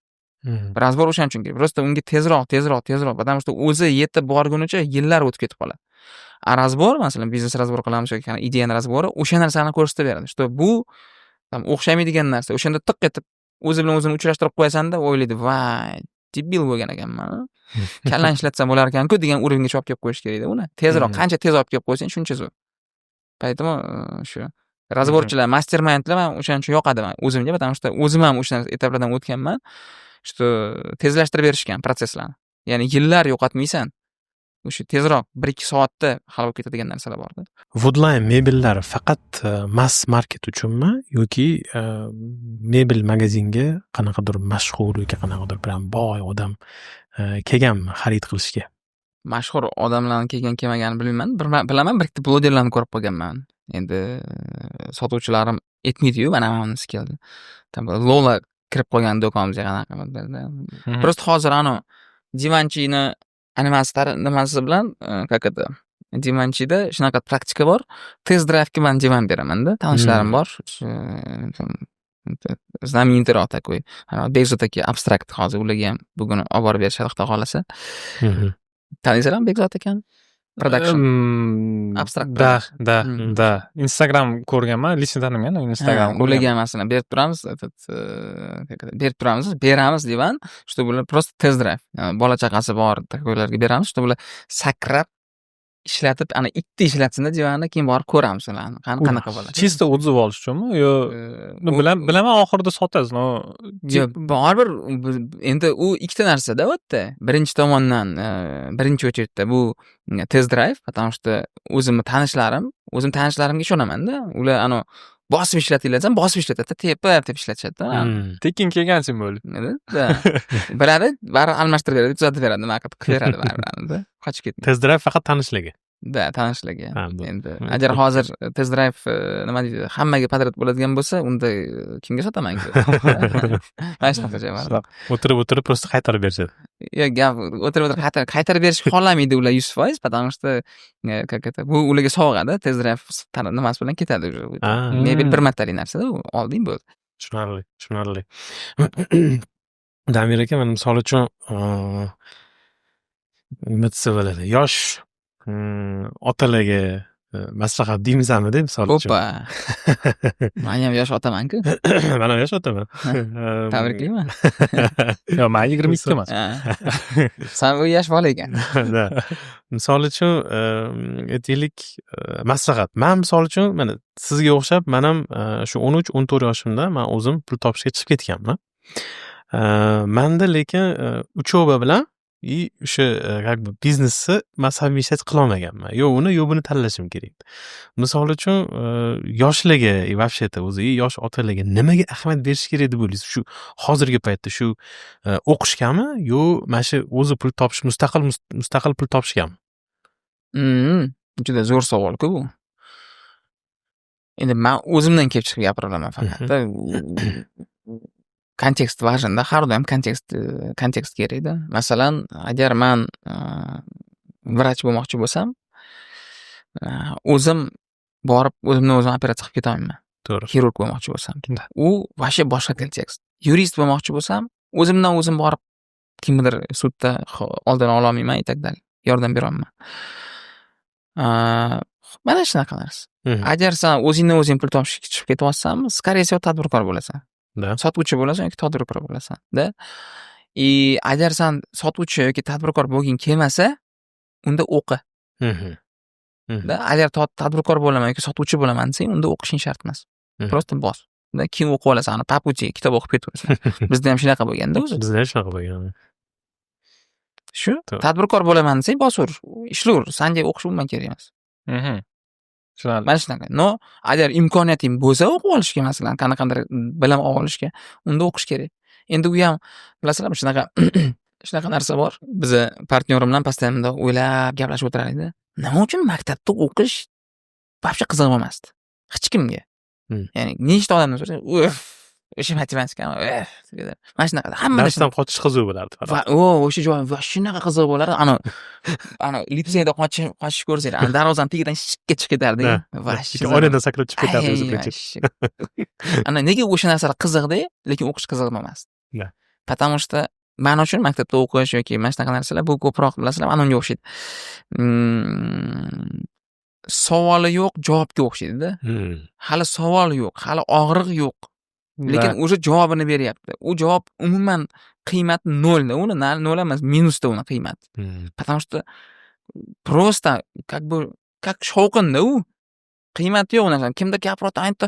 S1: Разбор o'shaning uchun kerak. Просто unga tezroq, tezroq, tezroq, потому что o'zi yetib borgunicha yillar o'tib ketib qoladi. А разбор, masalan, biznes разбор qilamiz yoki ideyani разбор i o'sha narsani ko'rsatib beradi. Что bu там o'xshamaydigan narsa. O'shanda tiq etib o'zi bilan o'zini uchrashtirib qo'yasanda, o'ylaydi: "Voy, debil bo'lgan ekanman. Kallani ishlatsam bo'lar ekan-ku" degan уровень gacha olib kelib qo'yish kerakda uni. Tezroq, qancha tez olib kelib qo'ysang, shuncha zo'r. Поэтому shu разборchilar, mastermindlar man o'shaning uchun yoqadi man o'zimga, потому что o'zim ham o'sha etaplardan o'tganman. Что tezlashtirib berishgan protsesslarni. Ya'ni yillar yo'qotmaysan. O'sha tezroq 1-2 soatda hal bo'lib ketadigan narsalar borda.
S2: Woodline mebellari faqat mass market uchunmi yoki mebel magazinga qanaqadir mashhur yoki qanaqadir прям boy odam kelganmi xarid qilishga?
S1: Mashhur odamlarni kelgan kelmaganini bilmayman. Bir bilaman, bir ikkita blogerlarni ko'rib qolganman. Endi sotuvchilarim aytmaydiyu, mana bunisi keldi. Там Lola kirib qolgan do'konimizga qanaqa. Просто hozir anavi divanchini animasi nimasi bilan, как это, divanchida shunaqa praktika bor. Test drive'ga man divan beramanda. Tanishlarim bor. Знаменитый roq такой. Bekzod aka abstrakt, hozir ularga ham bugun olib borib berishadi, xudo xohlasa. Taniysanmi Bekzod akani? Production. Abstrakt.
S3: Да, да. Instagram ko'rganman, лично tanimayman, Instagram.
S1: Ularga masalan berib turamiz, этот, berib turamiz, beramiz divan, чтобы ular просто test drive, bola chaqasi bor такой larga beramiz, чтобы ular sakrab ishlatib, ana itni ishlatsinda divanni, keyin borib ko'ramiz ularni. Qani, qanaqa bo'ladi.
S3: Чисто отзыв olish uchunmi yo bilaman, oxirida sotasiz, но
S1: Yo'q, baribir endi u ikkita narsada u yerda. Birinchi tomondan, birinchi очередь da bu test drive, потому что o'zimni tanishlarim, o'zim tanishlarimga ishonamanda. Ular anavi bosib ishlatinglar desam, bosib ishlatadi, tepib tepib ishlatishadi.
S3: Tekin kelgan bo'ldi.
S1: Да. Biladi, baribir almashtirib beradi, tuzatib beradi, nima qilib beradi baribir. Qochib ketmaydi.
S2: Test drive faqat tanishlarga.
S1: Да, tanishlarga. Endi agar hozir test drive nima deydi, hammaga подряд bo'ladigan bo'lsa, unda kimga sotaman? Mana shunaqa joy bor.
S2: O'tirib o'tirib просто qaytarib berishadi.
S1: Yo'q, gap o'tirib o'tirib qaytarib berishni xohlamaydi ular 100%, потому что как это, bu ularga sovg'ada, test drive nimasi bilan ketadi уже. Mebel bir martalik narsada, u olding, bo'ldi.
S2: Tushunarli, tushunarli. Damir aka, mana misol uchun, nima desa bo'ladi, yosh otalarga Maslahat deymizamida, misol uchun.
S1: Oppa, man ham yosh otamanku.
S2: Man ham yosh otaman.
S1: Tabriklayman.
S3: Yo'q, man 22man.
S1: San u yosh bola ekan.
S2: Да. Misol uchun, aytaylik, maslahat. Man, misol uchun, mana sizga o'xshab man ham shu 13-14 yoshimda man o'zim pul topishga chiqib ketganman. Manda lekin учёба bilan и o'sha как бы biznesni man совмещать qilolmaganman. Yo uni, yo buni tanlashim kerak. Misol uchun, yoshlarga и вообще-то o'zi yosh otalarga nimaga ahamiyat berish kerak deb o'ylaysiz? Shu hozirgi paytda shu o'qishgami yo mana shu o'zi pul topish, mustaqil pul topishgami?
S1: Juda zo'r savolku bu. Endi man o'zimdan kelib chiqib gapira olaman faqatda. Kontekst важен da, har doim kontekst kerakda. Masalan, agar man vrach bo'lmoqchi bo'lsam, o'zim borib o'zimdan o'zim operatsiya qilib ketolmayman. Xirurg bo'lmoqchi bo'lsam. U вообще boshqa kontekst. Yurist bo'lmoqchi bo'lsam, o'zimdan o'zim borib kimnidir sudda oldini ololmayman и так далее. Yordam berolmayman. Mana shunaqa narsa. Agar san o'zingdan o'zing pul topishga chiqib ketyapsanmi, скорее всего, tadbirkor bo'lasan. Sotuvchi bo'lasan yoki tadbirkor bo'lasan, да. И agar san sotuvchi yoki tadbirkor bo'lging kelmasa, unda o'qi. Да, agar tadbirkor bo'laman yoki sotuvchi bo'laman desang, unda o'qishing shart emas. Просто bos. Да, keyin o'qib olasan, по пути kitob o'qib ketaverasan. Bizda ham shunaqa bo'lganda o'zi.
S2: Bizda ham shunaqa bo'lgan.
S1: Shu tadbirkor bo'laman desang, bosaver, ishlayver, sanga o'qish umuman kerak emas.
S3: Tushunarli.
S1: Mana shunaqa. Но, agar imkoniyating bo'lsa o'qib olishga, masalan, qanaqadir bilim olib olishga, unda o'qish kerak. Endi u ham, bilasizlarmi, shunaqa narsa bor. Biza partnyorim bilan постоянно bundoq o'ylab gaplashib o'tirardik. Nima uchun maktabda o'qish вообще qiziq bo'lmasdi hech kimga? Ya'ni nechta odamdan so'rasang, "Uf, o'sha matematikami, uf", dedi. Mana shunaqa hammada.
S2: Darsdan qochish qiziq bo'lardi.
S1: Va o o'sha joy va shunaqa qiziq bo'lardi. Ana litseyda qochib ko'rsanglar, ana darvozani tagidan shikka chiqib ketardik. Вообще.
S2: Oynadan sakrab chiqib ketardi o'zi
S1: Ay,
S2: birinchi.
S1: Вообще. Ana nega o'sha narsalar qiziqda, lekin o'qish qiziq bo'lmasdi? Потому что man uchun maktabda o'qish yoki mana shunaqa narsalar bu ko'proq, bilasizlar, mana unga o'xshaydi. Savoli yo'q javobga o'xshaydi-da. Hali savol yo'q, hali og'riq yo'q. Lekin уже javobini beryapti. U javob umuman qiymati nolda, uni nol emas, minusda uni qiymati. Потому что просто как бы как shovqinda u. Qiymati yo'q u narsani. Kimdir gapiryapti, aytdi,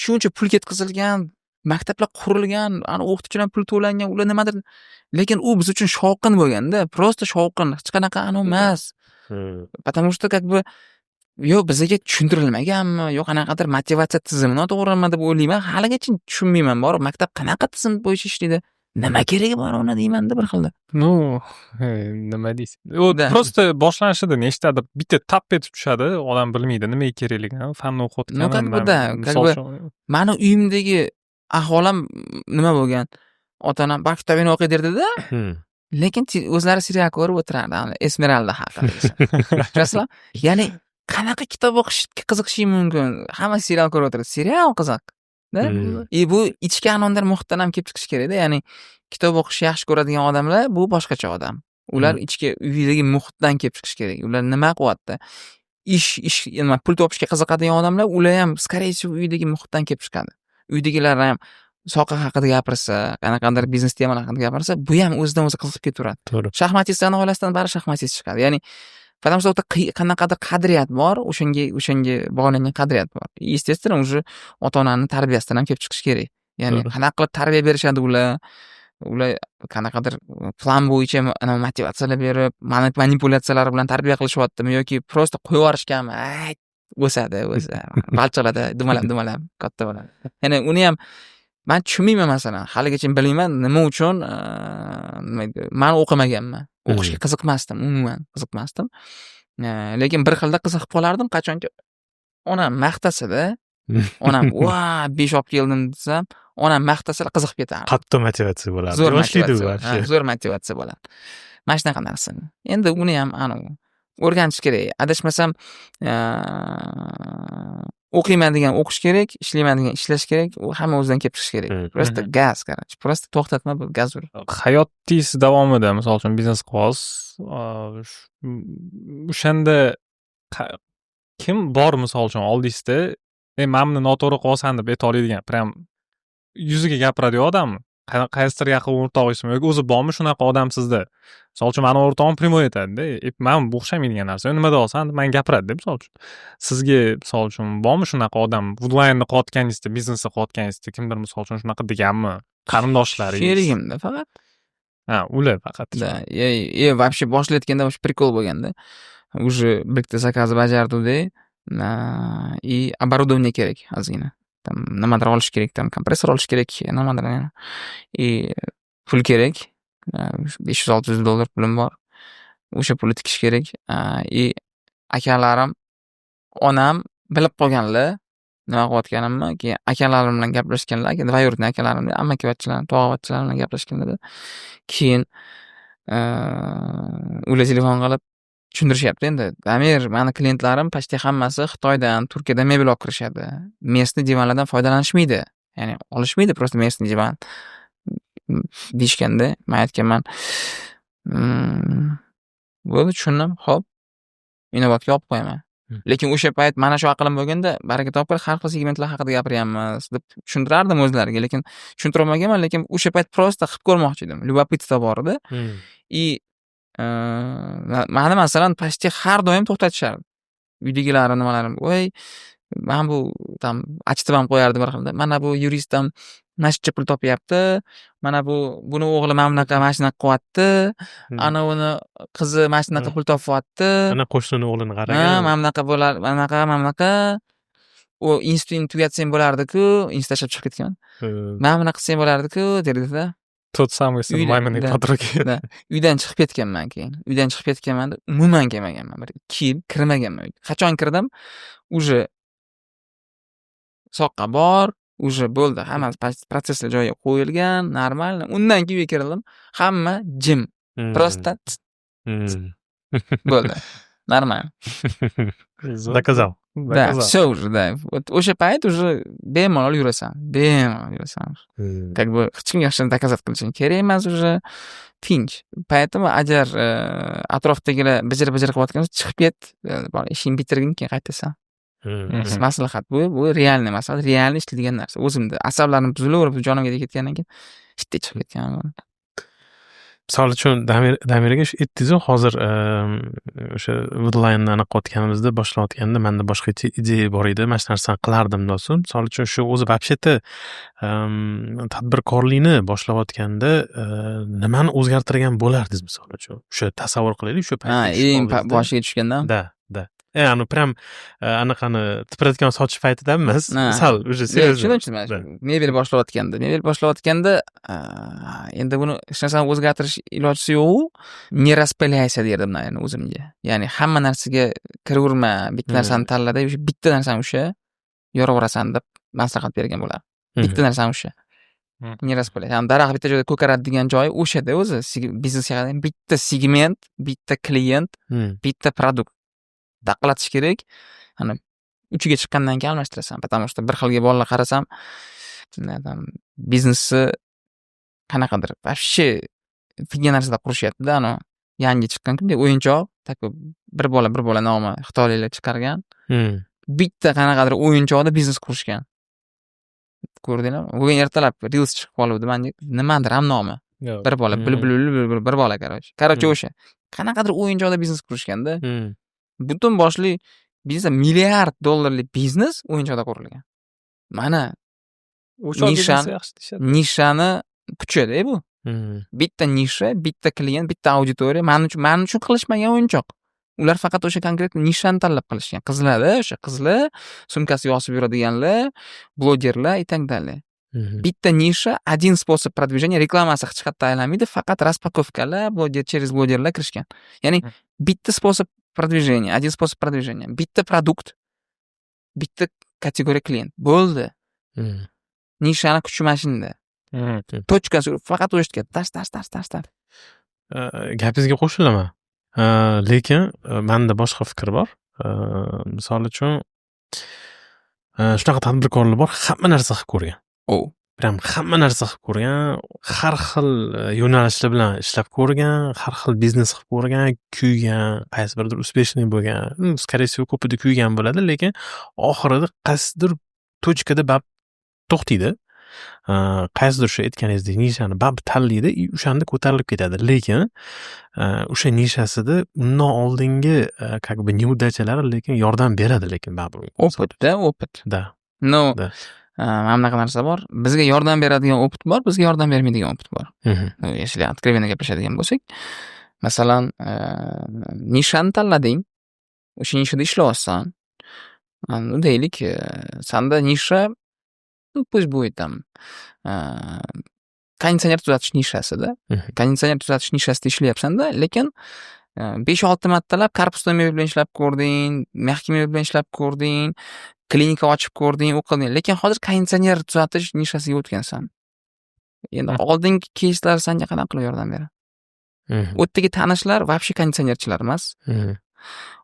S1: shuncha pul ketkazilgan, maktablar qurilgan, ana o'qituvchilar pul to'langan, ular nimadir, lekin u biz uchun shovqin bo'lganda, просто shovqin, hech qanaqa anavi emas. Потому что как бы yo bizga tushuntirilmaganmi, yo qanaqadir motivatsiya tizimi noto'g'rimi deb o'ylayman. Haligacha tushunmayman. Borib maktab qanaqa tizim bo'yicha ishlaydi? Nima keragi bor uni deymanda bir xilda.
S3: Ну, nima deysiz? U просто boshlanishida nechtadir bitta tap etib tushadi, odam bilmaydi nimaga kerakligini, fanni o'qiyotganini.
S1: Ну, как бы да, как бы mani uyimdagi ahvolim nima bo'lgan? Ota-onam "Maktabingni o'qiy" derdida, lekin o'zlari serial ko'rib o'tirardi, Esmeralda haqida. Tushunasizlar? Ya'ni qanaqa kitob o'qishga qiziqishing mumkin? Hamma serial ko'rib o'tiradi. Serial qiziq. Да? И bu ichki anondir muhitdan ham kelib chiqishi kerakda. Ya'ni kitob o'qishni yaxshi ko'radigan odamlar bu boshqacha odam. Ular ichki uyidagi muhitdan kelib chiqishi kerak. Ular nima qilyapti? Ish nima, pul topishga qiziqadigan odamlar, ular ham, скорее всего, uyidagi muhitdan kelib chiqadi. Uydagilar ham soha haqida gapirsa, qanaqadir biznes temalar haqida gapirsa, bu ham o'zidan o'zi qiziqib ketaveradi. Shaxmatistlarni oilasidan bari shaxmatist chiqadi. Ya'ni потому что u yerda qanaqadir qadriyat bor, o'shanga bog'langan qadriyat bor. Естественно, уже ota-onani tarbiyasidan ham kelib chiqishi kerak. Ya'ni qanaqa qilib tarbiya berishadi ular, ular qanaqadir plan bo'yicha motivatsiyalar berib, manipulyatsiyalar bilan tarbiya qilishyaptimi yoki просто qo'yib yuborishganmi? Ay, o'sadi o'zi, balchiqlarda dumalab dumalab katta bo'ladi. Ya'ni uni ham man tushunmayman, masalan, haligacha bilmayman nima uchun, nima edi, man o'qimaganman. O'qishga qiziqmasdim, umuman qiziqmasdim. Lekin bir xilda qiziqib qolardim, qachonki onam maqtasada, onam "Va, 5 olib keldim" desam, onam maqtasalar qiziqib ketardim.
S2: Qattiq motivatsiya bo'lardi.
S1: Zo'r
S2: Yoshlikda
S1: motivatsiya,
S2: вообще.
S1: Ha, zo'r motivatsiya bo'ladi. Mana shunaqa narsa. Endi uni ham anavi o'rganish kerak. Adashmasam, o'qiyman degan o'qish kerak, ishlayman degan ishlash kerak. U hamma o'zidan kelib chiqishi kerak. Просто gaz, короче. Просто to'xtatma, bu gaz ur.
S3: Hayotingiz davomida, misol uchun, biznes qilyapsiz, o'shanda Kim bor, misol uchun, oldingizda "E, mana buni noto'g'ri qilyapsan" deb ayta oladigan, прям yuziga gapiradigan odammi? Qaysidir yaqin o'rtog'ingizmi yoki o'zi bormi shunaqa odam sizda? Misol uchun, mani o'rtog'im прямой aytadida: "E, man bu o'xshamaydigan narsa, nima deyapsan?" deb manga gapiradida. Misol uchun, sizga, misol uchun, bormi shunaqa odam Woodline'ni qilayotganingizda, biznesni qilayotganingizda kimdir, misol uchun, shunaqa deganmi, qarindoshlaringiz?
S1: Sherigimda faqat.
S3: Ha, ular faqat.
S1: Да, и вообще boshlayotganda вообще прикол bo'lganda, уже bitta заказ bajaruvdik и оборудование kerak ozgina, там nimadir olish kerak, там kompressor olish kerak, nimadir, и pul kerak, 500-600 dollar pulim bor, o'sha pulni tikish kerak. И akalarim, onam bilib qolganlar nima qilayotganimni. Keyin akalarim bilan gaplashganlar, двоюродный akalarim, amakivachchalar, tog'avachchalar bilan gaplashganlarda, keyin ular telefon qilib tushuntirishyapti endi: "Damir, mani klientlarim почти hammasi Xitoydan, Turkiyadan mebel olib kirishadi, местный divanlardan foydalanishmaydi, ya'ni olishmaydi просто местный divan", deyishganda, man aytganman: "Bo'ldi, tushundim, ho'p, inobatga olib qo'yaman". Lekin o'sha payt mana shu aqlim bo'lganda, baraka topgir, har xil segmentlar haqida gapiryapmiz deb tushuntirardim o'zlariga, lekin tushuntirolmaganman. Lekin o'sha payt просто qilib ko'rmoqchi edim, любопытство bor edi. И mani, masalan, почти har doim to'xtatishardi uydagilarim, nimalarim: "Voy, mana bu там", achitib ham qo'yardi bir xilda, "Mana bu yurist ham mana shuncha pul topyapti, mana bu, buni o'g'li mana bunaqa, mana shunaqa qilyapti, ana uni qizi mana shunaqa pul topyapti".
S2: Ana qo'shnini o'g'lini
S1: Ha,
S2: qarang.
S1: Mana bunaqa bo'lar, mana bunaqa, mana bunaqa. U institutni tugatsang bo'lardi-ku, institut tashlab chiqib ketgan. Mana bunaqa qilsang bo'lardi-ku, derdida.
S3: Тот самый сын маминой подруги.
S1: Да. Uydan chiqib ketganman keyin. Uydan chiqib ketganman, umuman kelmaganman. Bir 2 yil kirmaganman uyga. Qachon kirdim? Уже soqqa bor, уже bo'ldi. Hammasi, protsesslar joyiga qo'yilgan, нормально. Undan keyin uyga kirdim. Hamma jim. Просто bo'ldi. Нормально.
S2: Доказал.
S1: Да, всё уже, да. Вот o'sha payt уже bemalol yurasan. Bemalol yurasan. Как бы hech kimga hech narsa доказать qilishing kerak emas уже. Tinch. Поэтому agar atrofdagilar bijir-bijir qilayotgan bo'lsa, chiqib ket, bor ishingni bitirgin, keyin qaytasan. Maslahat bu, bu реальный maslahat, реальный ishlaydigan narsa. O'zimda asablarim buzilaverib, jonimga tegib ketgandan keyin shitdek chiqib ketganman.
S2: Misol uchun, Damirga shu aytdingizu hozir, o'sha Woodline'ni anaqa qilayotganimizda, boshlayotganda manda boshqa ideya bor edi, mana shu narsani qilardim do'stim. Misol uchun, shu o'zi вообще-то tadbirkorlikni boshlayotganda nimani o'zgartirgan bo'lardingiz, misol uchun? O'sha tasavvur qilaylik, o'sha
S1: Ha,
S2: paytga tushib
S1: eng
S2: qoldingizda.
S1: Boshiga tushganda.
S2: Да. Anu прям anaqani, tipratikan sotish paytida emas, sal уже
S1: Yo'q,
S2: серьезно.
S1: tushundim, tushundim. Mebel boshlayotganda, endi buni hech narsani o'zgartirish ilojisi yo'q. Не распыляйся derdim, наверное, o'zimga. Ya'ni hamma narsaga kiraverma, bitta narsani tanlada, o'sha bitta narsani o'sha yoraverasan deb maslahat bergan bo'lardim. Bitta narsani o'sha. Не распыляйся. Ya'ni daraxt bitta joyda ko'karadi degan joyi o'shada o'zi biznesga qarang, bitta segment, bitta klient, bitta продукт. Taqlatish kerak. Ana uchiga chiqqandan keyin almashtirasan. Потому что bir xilga bolalar qarasam, там biznesni qanaqadir вообще фигня narsada qurishyapti-da, anavi yangi chiqqan bunday o'yinchoq, такой bir bola nomi, xitoyliklar chiqargan. Bitta qanaqadir o'yinchoqda biznes qurishgan. Ko'rdinglarmi? Bugun ertalab reels chiqib qoluvdi manga. Nimadir ham nomi.
S3: Yo'q.
S1: Bir bola, bil bil bil bir bola, короче. Короче, o'sha. Qanaqadir o'yinchoqda biznes qurishganda. Butun boshli biznes, milliard dollarlik biznes o'yinchoqda qurilgan. Mana
S3: O'sha yaxshi deyishadi.
S1: Nishani kuchida bu. Bitta nisha, bitta klient, bitta auditoriya. Man uchun qilishmagan o'yinchoq. Ular faqat o'sha konkret nishani tanlab qilishgan. Qizlarda, o'sha qizlar, sumkasiga osib yuradiganlar, blogerlar и так далее. Bitta nisha, один способ продвижения, reklamasi hech qayerda aylanmaydi, faqat распаковка lar, bloger, через blogerlar kirishgan. Ya'ni bitta способ продвижения, один способ продвижения, bitta продукт, bitta kategoriya klient. Bo'ldi. Nishani kuchi mana shunda. Точка si faqat o'sha yerga tas tas tas tas tas.
S2: Gapingizga qo'shilaman. Lekin manda boshqa fikr bor. Misol uchun, shunaqa tadbirkorlar bor, hamma narsa qilib ko'rgan.
S1: O.
S2: Прям hamma narsa qilib ko'rgan, har xil yo'nalishlar bilan ishlab ko'rgan, har xil biznes qilib ko'rgan, kuygan, qaysi biridir успешный bo'lgan, скорее всего, ko'pida kuygan bo'ladi, lekin oxirida qaysidir точка da baribir to'xtaydi. Qaysidir shu aytganingizdek nishani baribir tanlaydi и o'shanda ko'tarilib ketadi. Lekin o'sha nishasida undan oldingi как бы неудача lari lekin yordam beradi lekin baribir.
S1: Опыт -da, опыт.
S2: Да.
S1: Ну,
S2: Да.
S1: mana bunaqa narsa bor. Bizga yordam beradigan опыт bor, bizga yordam bermaydigan опыт bor. Ну, если откровенно gaplashadigan bo'lsak, masalan, nishani tanlading, o'sha nishada ishlayapsan. Ну, deylik, sanda nisha, ну, пусть будет там konditsioner tuzatish nishasida. Konditsioner tuzatish nishasida ishlayapsanda, lekin 5-6 martalab корпусной mebel bilan ishlab ko'rding, мягкий mebel bilan ishlab ko'rding, klinika ochib ko'rding, u qilding. Lekin hozir konditsioner tuzatish nishasiga o'tgansan. Endi oldingi keyslar sanga qanaqa qilib yordam beradi? U yerdagi tanishlar вообще konditsionerchilar emas.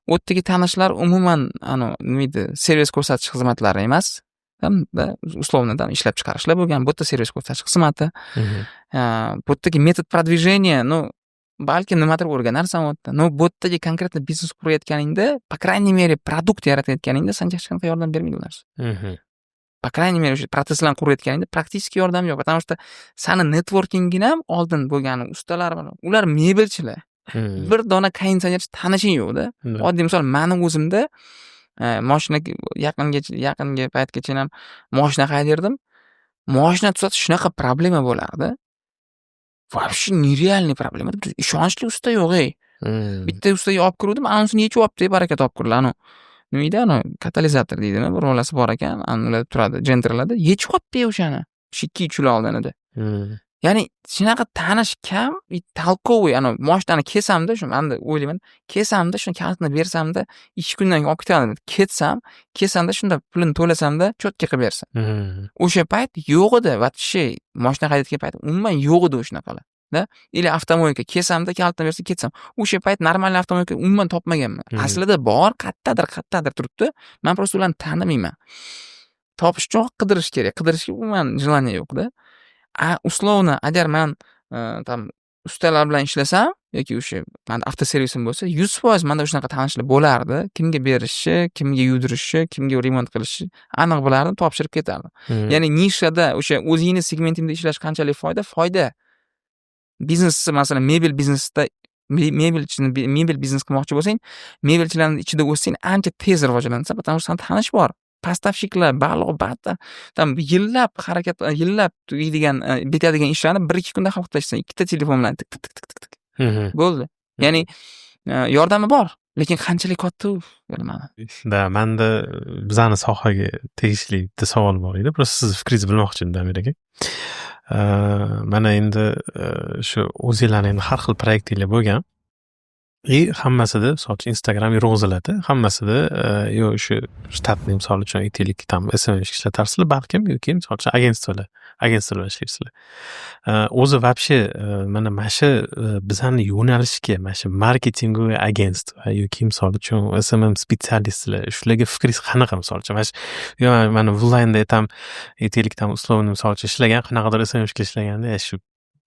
S1: U yerdagi tanishlar umuman anavi, nima deydi, servis ko'rsatish xizmatlari emas. Там, да, условно, там ishlab chiqarishlar bo'lgan, bu yerda servis ko'rsatish xizmati. Bu yerdagi метод продвижения, ну, balkim nimadir o'rganarsan u yerda. Но bu yerdagi конкретно biznes qurayotganingda, по крайней мере, продукт yaratayotganingda sanga hech qanaqa yordam bermaydi u narsa. По крайней мере, o'sha protsesslarni qurayotganingda практически yordam yo'q. Потому что sani networkinging ham oldin bo'lgan ustalar bilan, ular mebelchilar. Bir dona konditsionerchi tanishing yo'qda. Oddiy misol, mani o'zimda moshina yaqingi paytgacha ham moshina haydardim. Moshina tuzatish shunaqa problema bo'lardi. Вообще нереальный problema. Ishonchli usta yo'q, ey. Bitta ustaga olib kiruvdim, anosini yechib olibdi, baraka topkurlar. Anu nima deydi, anavi katalizator deydimi, bir rolasi bor ekan, ular turadi, Gentralarda yechib olibdi o'shani. Shu 2-3 yil oldin edi. Ya'ni shunaqa tanish kam, и толковый anavi moshinani kelsamda, shu manda o'ylayman, kelsamda, shuni kalitini bersamda, 2 kundan keyin olib ketaman. Ketsam, kelsamda, shunda pulini to'lasamda, чётко qilib bersa. O'sha payt yo'q edi, вообще moshina haydayotgan payt umuman yo'q edi o'shanaqalar. Да? Или автомойка kelsamda, kalitini bersa ketsam. O'sha payt нормальный автомойка umuman topmaganman. Aslida bor, qayerdadir, qayerdadir turibdi. Man просто ularni tanimayman. Topish uchun qidirish kerak. Qidirishga umuman желание yo'qda. А условно, agar man там ustalar bilan ishlasam yoki o'sha mani avtoservisim bo'lsa, 100% manda shunaqa tanishlar bo'lardi. Kimga berishni, kimga yudirishi, kimga remont qilishni aniq bilardim, topshirib ketardim. Ya'ni nishada o'sha o'zingni segmentingda ishlash qanchalik foyda? Foyda. Biznesni, masalan, mebel biznesida mebelchini, mebel biznes qilmoqchi bo'lsang, mebelchilarni ichida o'ssang, ancha tez rivojlanasan, потому что sanda tanish bor. Поставщик lar, balo battar, там yillab harakat, yillab tugaydigan, bitadigan ishlarni 1-2 kunda hal qilib tashlaysan. Ikkita telefon bilan tik tik tik tik tik. Bo'ldi. Ya'ni yordami bor, lekin qanchalik katta, bilmadim.
S2: Да, manda bizani sohaga tegishli bitta savol bor edi. Просто sizni fikringizni bilmoqchi edim, Damir aka. Mana endi shu o'zinglarni endi har xil proyektinglar bo'lgan. И hammasida, misol uchun, Instagram yurg'iziladi. Hammasida yo shu shtatni, misol uchun, aytaylik, там SMM ishlatarsizlar balkim yoki, misol uchun, агентство bilan ishlaysizlar. O'zi вообще mana shu bizani yo'nalishga, mana shu маркетинговый агентство yoki, misol uchun, SMM специалист lar, shularga fikringiz qanaqa, misol uchun? Mana shu yo mana Woodline'da aytam, aytaylik, там условно, misol uchun, ishlagan qanaqadir SMMga ishlaganda, shu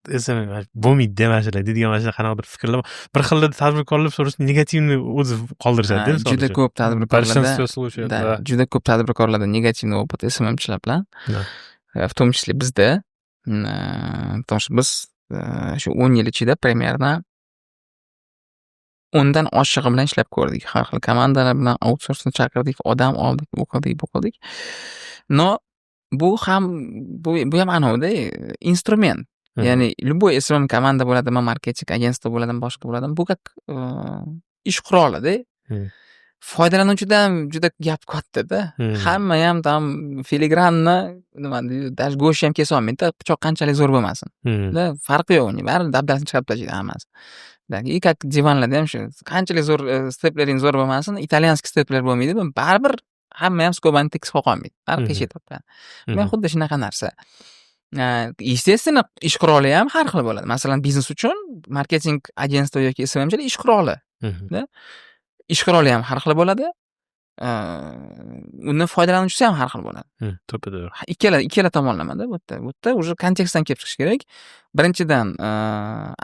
S2: SMM bo'lmaydi mana shular deydigan mana shunaqa qanaqadir fikrlar bor. Bir xilda tadbirkorlar so'rashda негативный отзыв qoldirishadi, misol
S1: Juda
S2: uchun.
S1: ko'p tadbirkorlarda
S3: Большинстве случаев,
S1: да,
S3: да.
S1: juda ko'p tadbirkorlarda негативный опыт SMMchilar bilan.
S2: Да.
S1: В том числе bizda. Потому что biz shu 10 yil ichida примерно 10 dan oshig'i bilan ishlab ko'rdik. Har xil komandalar bilan outsourceni chaqirdik, odam oldik, u qildik, bu qildik. Но bu ham bu ham anavida instrument. Ya'ni любой SMM komanda bo'ladimi, marketing агентство bo'ladimi, boshqa bo'ladimi, bu как ish qurolida. Foydalanuvchidan juda gap kattada. Hammayam там filigranni, nima deydi, даже go'sht ham kesolmaydida, pichoq qanchalik zo'r bo'lmasin. Да, farqi yo'q uning, baribir dabdasini chiqarib tashlaydi hammasi. Да, и как divanlarda ham shu, qanchalik zo'r steplering zo'r bo'lmasin, итальянский stepler bo'lmaydi, baribir hamma ham skobani tekis qoqolmaydi. Baribir teshik topadi. Bu ham xuddi shunaqa narsa. Естественно, ish quroli ham har xil bo'ladi. Masalan, biznes uchun marketing агентство yoki SMMchilar ish quroli. Да? Ish quroli ham har xil bo'ladi. Uni foydalanuvchisi ham har xil bo'ladi.
S2: To'ppa to'g'ri.
S1: Ikkala tomonlamada bu yerda уже kontekstdan kelib chiqish kerak. Birinchidan,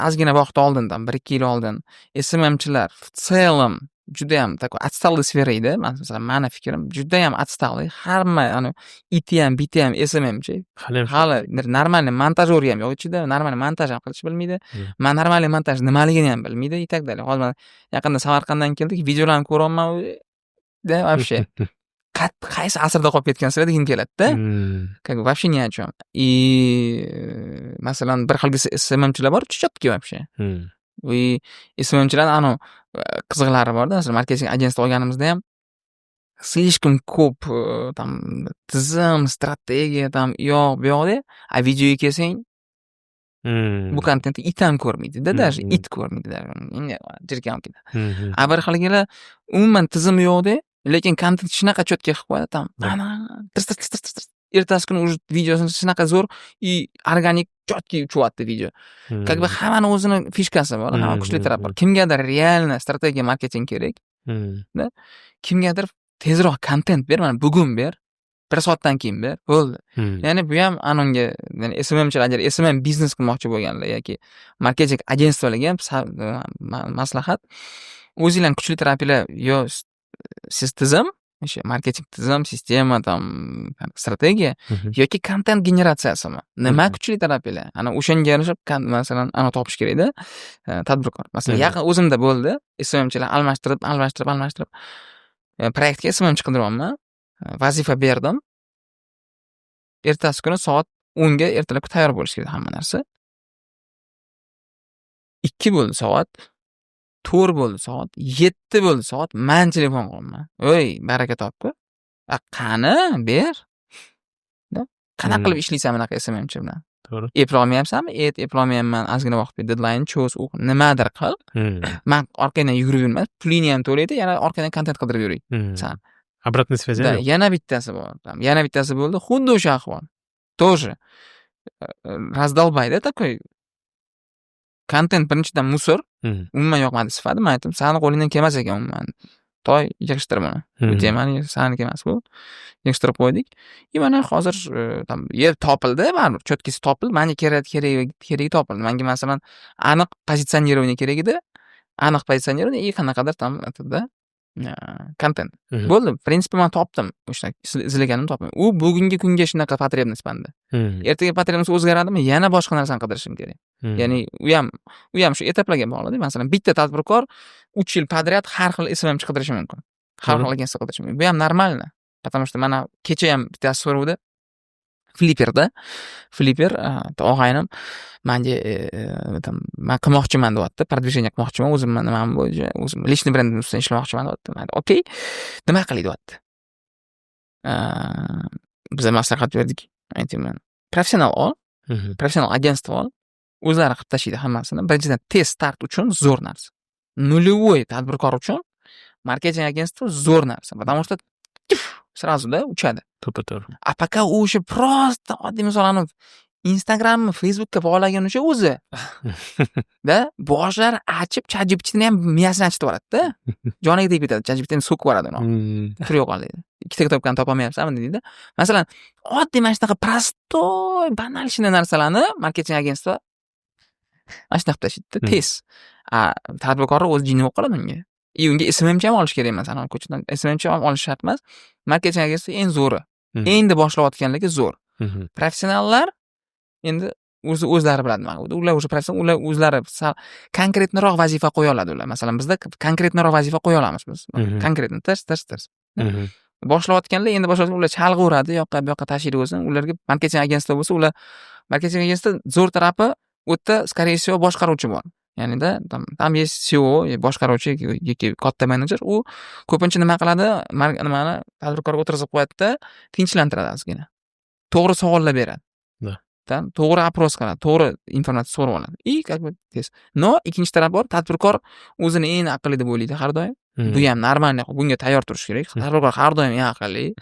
S1: ozgina vaqt oldindan, 1-2 yil oldin SMMchilar в целом judayam такой отсталый sfera edi. Masalan, mani fikrim, judayam отсталый. Hamma ani iti ham, biti ham SMMchi.
S2: Haliyam.
S1: Hali нормальный монтажёр ham yo'q ichida, нормальный montaj ham qilishni bilmaydi. Man нормальный montaj nimaligini ham bilmaydi и так далее. Hozir mana yaqinda Samarqanddan keldik, videolarni ko'ryapman да, вообще. Qaysi asrda qolib ketgansizlar degim keladida. Как бы вообще ни о чем. И masalan, bir xil SMMchilar bor, четкий вообще. И SMMchilarni anavi qiziqlari borda, masalan, marketing агентство olganimizda ham слишком ko'p там tizim, strategiya, там u yoq bu yoqda, a videoga kelsang, bu kontentni it ham ko'rmaydida, даже it ko'rmaydi, jirkanib ketadi. A bir xilgilar umuman tizim yo'qda, lekin kontent shunaqa четкий qilib qo'yadi, там ana tirs tirs tirs tirs, ertasi kuni уже videosini shunaqa zo'r и organik, четкий uchyapti video. Как бы hammani o'zini фишка si bor, hamma kuchli taraf bor. Kimgadir реально strategiya, marketing kerak, kimgadir tezroq kontent ber, mana bugun ber, bir soatdan keyin ber, bo'ldi. Ya'ni bu ham anonga, ya'ni SMMchilar, agar SMM biznes qilmoqchi bo'lganlar yoki marketing агентство larga ham maslahat: o'zinglarni kuchli tarafinglar yo siz tizim, o'sha marketing tizim, sistema, там strategiya yoki kontent generatsiyasimi, nima kuchli tarafinglar, ana o'shanga yarasha masalan, ana topish kerakda tadbirkor. Masalan, yaqin o'zimda bo'ldi, SMMchilar almashtirib, almashtirib, almashtirib, proyektga SMMchi qidiryapman, vazifa berdim, ertasi kuni soat 10ga ertalabki tayyor bo'lishi kerak hamma narsa. 2 bo'ldi soat, 4 bo'ldi soat, 7 bo'ldi soat, man telefon qilyapman: "Ey, baraka topgur, a qani ber, qanaqa qilib ishlaysan bunaqa SMMchi bilan?" Eplolmayapsanmi? Et, eplolmayapman, ozgina vaqt ber, deadline cho'z, nimadir qil. Man orqangdan yugurib yurmas, pulingni ham to'laydi, yana orqangdan kontent qidirib yuray san.
S2: Обратная связь
S1: Да,
S2: yo'q.
S1: Yana bittasi bor. Yana bittasi bo'ldi, xuddi o'sha ahvol. Тоже раздолбай da такой. Kontent birinchidan мусор, umuman yoqmadi sifati. Man aytdim, sani qo'lingdan kelmas ekan umuman. Toy, yig'ishtir buni. Bu temani saniki emas bu. Yig'ishtirib qo'ydik. И mana hozir там yer topildi baribir, чёткий si topildi. Manga kerak keragi topildi. Manga, masalan, aniq позиционирование kerak edi. Aniq позиционирование и qanaqadir там да kontent. Bo'ldi. В принципе, man topdim. O'sha izlaganimni topdim. U bugungi kunga shunaqa потребность manda. Ertaga потребность o'zgaradimi, yana boshqa narsani qidirishim kerak. Ya'ni u ham shu etaplarga bog'liqda. Masalan, bitta tadbirkor 3 yil подряд har xil SMMchi qidirishi mumkin. Har xil агентство qidirishi mumkin. Bu ham нормально. Потому что mana kecha ham bittasi so'ravdi. Flipperda. Flipper og'aynim manga там man qilmoqchiman deyapti. Продвижение qilmoqchiman o'zimni nimam bo'yicha, o'zim личный brendim ustida ishlamoqchiman deyapti. Man okey, nima qilay deyapti. Biza maslahat berdik. Aytyapman. Professional ol, professional агентство ol. O'zlari qilib tashlaydi hammasini. Birinchidan, tez start uchun zo'r narsa. Нулевой tadbirkor uchun marketing агентство zo'r narsa. Потому что сразу да uchadi.
S2: To'ppa to'g'ri.
S1: А пока u o'sha просто oddiy misol anavi Instagramni Facebookka bog'lagan o'sha o'zi. Да, boshlari achib, ChatGPTni ham miyasini achitib yuboradida. Joniga tegib ketadi. ChatGPTni so'kib yuboradi uni. Tur, yo'qol deydi. Ikkita kitobkani topolmayapsanmi deydi. Masalan, oddiy mana shunaqa простой, банальщина narsalarni marketing агентство mana shunaqa qilib tashlaydida, tez. A tadbirkorni o'zi jinni bo'lib qoladi unga. И unga SMMchi ham olish kerak emas. Anavi ko'chadan SMMchi ham olish shart emas. Marketing агентство eng zo'ri. Endi boshlayotganlarga zo'r. Professionallar endi o'zi o'zlari biladi nima. Ular уже professional, ular o'zlari sal конкретный roq vazifa qo'ya oladi ular. Masalan, bizda конкретный roq vazifa qo'ya olamiz biz. Конкретно tirs tirs tirs. Boshlayotganlar, endi boshlayotgan ular chalg'averadi, u yoqqa bu yoqqa tashlaydi o'zini. Ularga marketing агентство bo'lsa, ular marketing агентство zo'r tarafi, u yerda, скорее всего, boshqaruvchi bor. Ya'nida там есть CEO, boshqaruvchi yoki katta menejer, u ko'pincha nima qiladi? Nimani tadbirkorga o'tirg'izib qo'yadida, tinchlantiradi ozgina. To'g'ri savollar beradi. Там to'g'ri опрос qiladi, to'g'ri informatsiya so'rab oladi. И как бы tez. Но ikkinchi taraf bor, tadbirkor o'zini eng aqlli deb o'ylaydi har doim. Bu ham нормальный, bunga tayyor turish kerak. Tadbirkor har doim eng aqlli,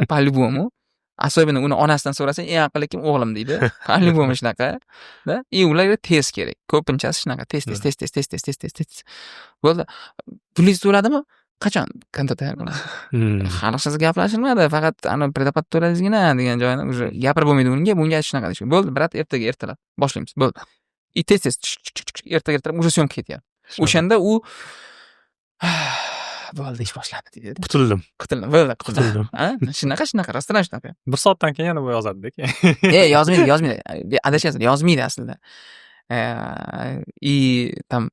S1: по-любому. Особенно uni onasidan so'rasang, eng aqlli kim? O'g'lim deydi. По-любому shunaqa. Да? И ularga tez kerak. Ko'pinchasi shunaqa. Tez, tez, tez, tez, tez, tez, tez, tez, tez. Bo'ldi. Pulingiz to'ladimi? Qachon kontent tayyor bo'ladi? Hali hech narsa gaplashilmadi, faqat ana предоплата to'ladingizgina degan joyini уже gapirib bo'lmaydi unga, bunga shunaqa deyish. Bo'ldi, брат, ertaga ertalab boshlaymiz, bo'ldi. И tez tez ertaga ertalab уже съёмка ketyapti. O'shanda u bo'ldi, ish boshlandi deydi.
S2: Qutuldim.
S1: Qutuldim, bo'ldi,
S2: qutuldim.
S1: Shunaqa, shunaqa, rostdan ham shunaqa.
S3: Bir soatdan keyin yana bu yozadida keyin.
S1: Yozmaydi, yozmaydi. Adashyapsiz, yozmaydi aslida. И там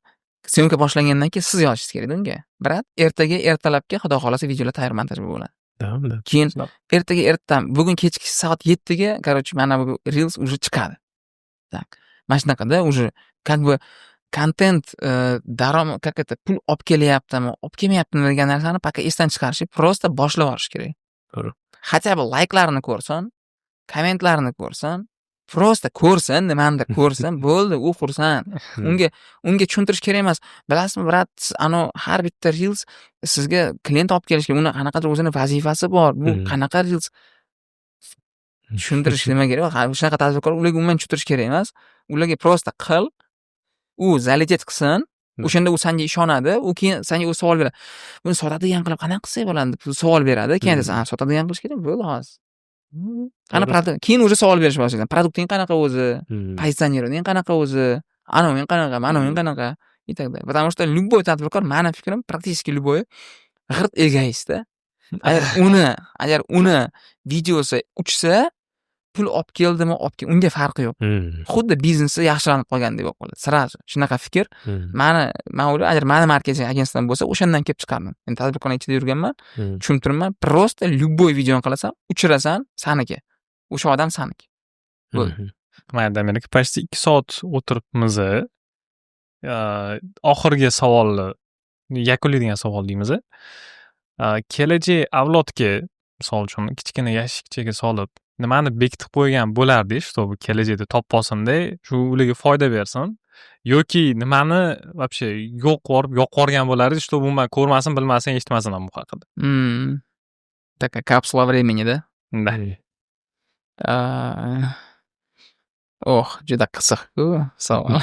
S1: съёмка boshlangandan keyin siz yozishingiz kerak unga. Брат, ertaga ertalabga, xudo xohlasa, videolar tayyor montaj bo'ladi.
S2: Да.
S1: Keyin ertaga ertam, bugun kechki soat 7ga, короче, mana bu reels уже chiqadi. Так. Mana shunaqada уже как бы kontent daromad, как это, pul olib kelyaptimi, olib kelmayaptimi degan narsani пока esdan chiqarish, просто boshlab yuborish kerak.
S2: To'g'ri.
S1: Хотя бы layklarni ko'rsin, kommentlarni ko'rsin, просто ko'rsin, nimanidir ko'rsin, bo'ldi, u xursand. Unga tushuntirish kerak emas. Bilasizmi, брат, anavi har bitta reels sizga klient olib kelish kerak. Uni qanaqadir o'zini vazifasi bor. Bu qanaqa reels? Tushuntirish nima kerak? Shunaqa tadbirkor, ularga umuman tushuntirish kerak emas. Ularga просто qil, u залететь qilsin, o'shanda u sanga ishonadi, u keyin sanga u savol beradi. Buni sotadigan qilib qanaqa qilsak bo'ladi deb savol beradi. Keyin aytasan, ha, sotadigan qilish kerak, bo'ldi hozir. Qani продукт, keyin уже savol berish boshlaysan. Продукт ing qanaqa o'zi? Позиционирование qanaqa o'zi? Anaving qanaqa, manaving qanaqa? И так далее. Потому что любой tadbirkor, mani fikrim, практически любой g'irt egoistda. Agar uni videosi uchsa, pul olib keldimi, olib unga farqi yo'q. Xuddi biznesi yaxshilanib qolgandek bo'lib qoladi. Сразу shunaqa fikr. Man o'ylayman, agar mani marketing agentstvom bo'lsa, o'shandan kelib chiqardim. Men tadbirkorlar ichida yurganman, tushunib turibman. Просто любой videoni qilasan, uchirasan, saniki. O'sha odam saniki. Bo'ldi.
S3: Mayli, Damir aka, почти 2 soat o'tiribmiz. Oxirgi savolni, yakunlaydigan savol deymiz. Kelajak avlodga, misol uchun, kichkina yashikchaga solib, nimani bekitib qo'ygan bo'lardingiz, чтобы kelajakda topib olsinda, shu ularga foyda bersin, yoki nimani вообще yo'q qilib yoqib yuborgan bo'lardingiz, чтобы umuman ko'rmasin, bilmasin, eshitmasin ham bu haqida?
S1: Такая капсула времени, да?
S3: Да.
S1: Oh, juda qiziq-ku savol.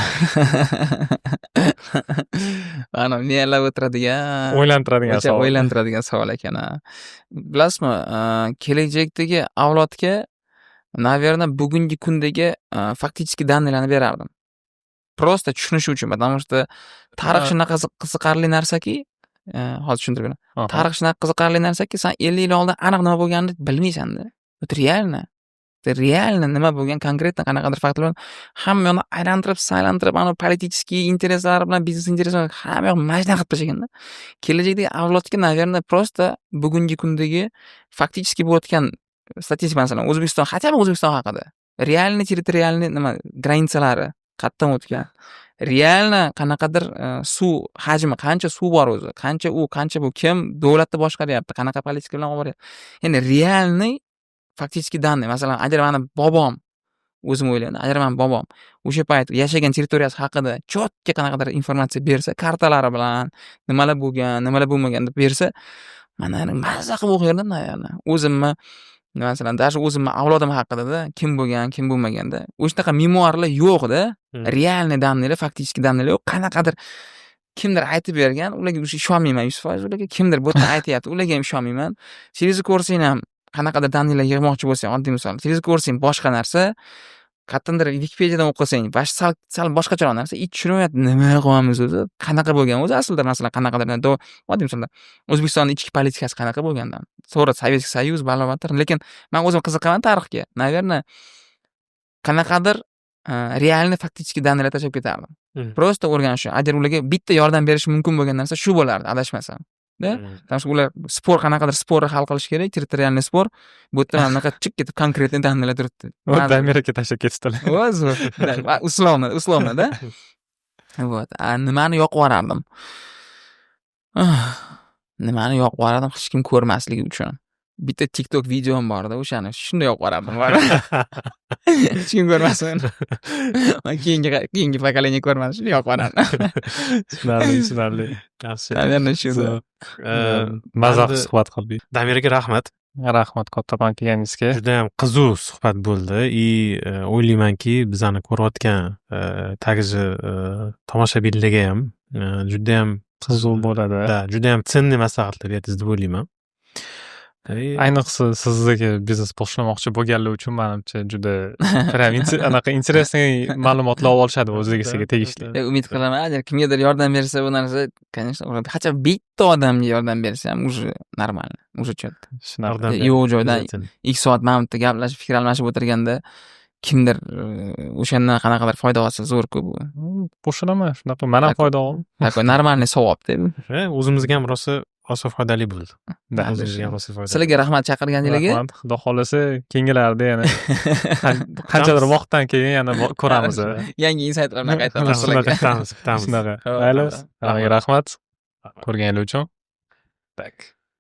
S1: Mana miyalab o'tiradigan,
S3: o'ylantiradigan
S1: o'sha
S3: savol.
S1: O'ylantiradigan savol ekan, ha. Bilasizmi, kelajakdagi avlodga, наверное, bugungi kundagi фактический данный larni berardim. Просто tushunishi uchun, потому что tarix shunaqa qiziqarli narsaki, hozir tushuntirib beraman. Tarix shunaqa qiziqarli narsaki, san 50 yil oldin aniq nima bo'lganini bilmaysan-da. Это реально. Это реально nima bo'lgan, конкретно qanaqadir faktlar bilan hamma yoqni aylantirib, saylantirib, anavi политический интерес lari bilan, biznes интерес lari, hamma yoq mana shunaqa qilib tashlaganda. Kelajakdagi avlodga, наверное, просто bugungi kundagi фактически bo'layotgan statistika, masalan, O'zbekiston, хотя бы O'zbekiston haqida. Реальный территориальный nima, граница lari qayerdan o'tgan. Реально qanaqadir suv hajmi, qancha suv bor o'zi, qancha u, qancha bu, kim davlatni boshqaryapti, qanaqa politika bilan olib boryapti. Ya'ni реальный фактический данный. Masalan, agar mani bobom, o'zim o'ylayman, agar mani bobom o'sha payt yashagan territoriyasi haqida четко qanaqadir informatsiya bersa, kartalari bilan nimalar bo'lgan, nimalar bo'lmagan deb bersa, man mazza qilib o'qirdim, наверное. O'zimni, masalan, даже o'zimni avlodim haqida-da, kim bo'lgan, kim bo'lmaganda. O'shanaqa memuarlar yo'q-da. Реальный данный lar, фактический данный lar yo'q. Qanaqadir kimdir aytib bergan, ularga уже ishonmayman 100% ularga. Kimdir bu yerda aytyapti, ularga ham ishonmayman. Televizor ko'rsang ham, qanaqadir данный lar yig'moqchi bo'lsang, oddiy misol, televizor ko'rsang boshqa narsa, qayerdandir Wikipediadan o'qisang, sal sal boshqacharoq narsa, и tushunmayapti, nima qilyapmiz o'zi, qanaqa bo'lgan o'zi aslida, masalan, qanaqadir oddiy misolda O'zbekistonni ichki politikasi qanaqa bo'lgandan. To'g'ri, Советский Союз balobatdir, lekin man o'zim qiziqaman tarixga. Наверное, qanaqadir реальный фактический данный lar tashlab ketardim. Просто o'rganish uchun. Agar ularga bitta yordam berishi mumkin bo'lgan narsa shu bo'lardi, adashmasam. Да? Потому что ular спор, qanaqadir спор ni hal qilish kerak, территориальный спор. Bu yerda mana bunaqa chiq ketib конкретный данный lar turibdi.
S3: Вот Damir aka tashlab ketibdilar.
S1: O'zi условно, условно, да? Вот. A nimani yoqib yuborardim? Nimani yoqib yuborardim hech kim ko'rmasligi uchun? Bitta TikTok videom bor-da, o'shani shunday yoqib yuborardim. Hech kim ko'rmasin. Keyingi keyingi поколение ko'rmasin, shunday yoqib yuborardim.
S3: Tushunarli, tushunarli.
S2: Yaxshi.
S1: Наверное, shu.
S3: Maza qilib suhbat qildik.
S2: Damir aka, rahmat.
S3: Rahmat kattakon kelganingizga.
S2: Judayam qiziq suhbat bo'ldi и o'ylaymanki, bizani ko'rayotgan также tomoshabinlarga ham judayam
S3: Qiziq bo'ladi.
S2: Да, judayam ценный maslahatlar berdingiz deb o'ylayman.
S3: Ayniqsa sizdagi biznes boshlamoqchi bo'lganlar uchun, manimcha, juda prям anaqa интересный ma'lumotlar olib olishadi o'zligisiga tegishli.
S1: Umid qilaman, agar kimgadir yordam bersa bu narsa, конечно, хотя бы bitta odamga yordam bersa ham, уже нормально, уже четко.
S3: Shunaqa.
S1: Yo'q joydan 2 soat mana bu yerda gaplashib, fikr almashib o'tirganda kimdir o'shandan qanaqadir foyda olsa, zo'r-ku bu.
S3: Qo'shilaman, shunaqa, man ham foyda oldim.
S1: Такой нормальный savobda bu.
S2: O'zimizga ham rosa rosa foydali bo'ldi. O'zimizga ham rosa foydali.
S1: Sizlarga rahmat chaqirganinglarga.
S3: Rahmat. Xudo xohlasa, keyingilarda yana qanchadir vaqtdan keyin yana ko'ramiz.
S1: Yangi insaytlar bilan qaytamiz sizlarga.
S2: Kutamiz, kutamiz.
S3: Shunaqa. Mayli, hammaga rahmat ko'rganinglar uchun. Так.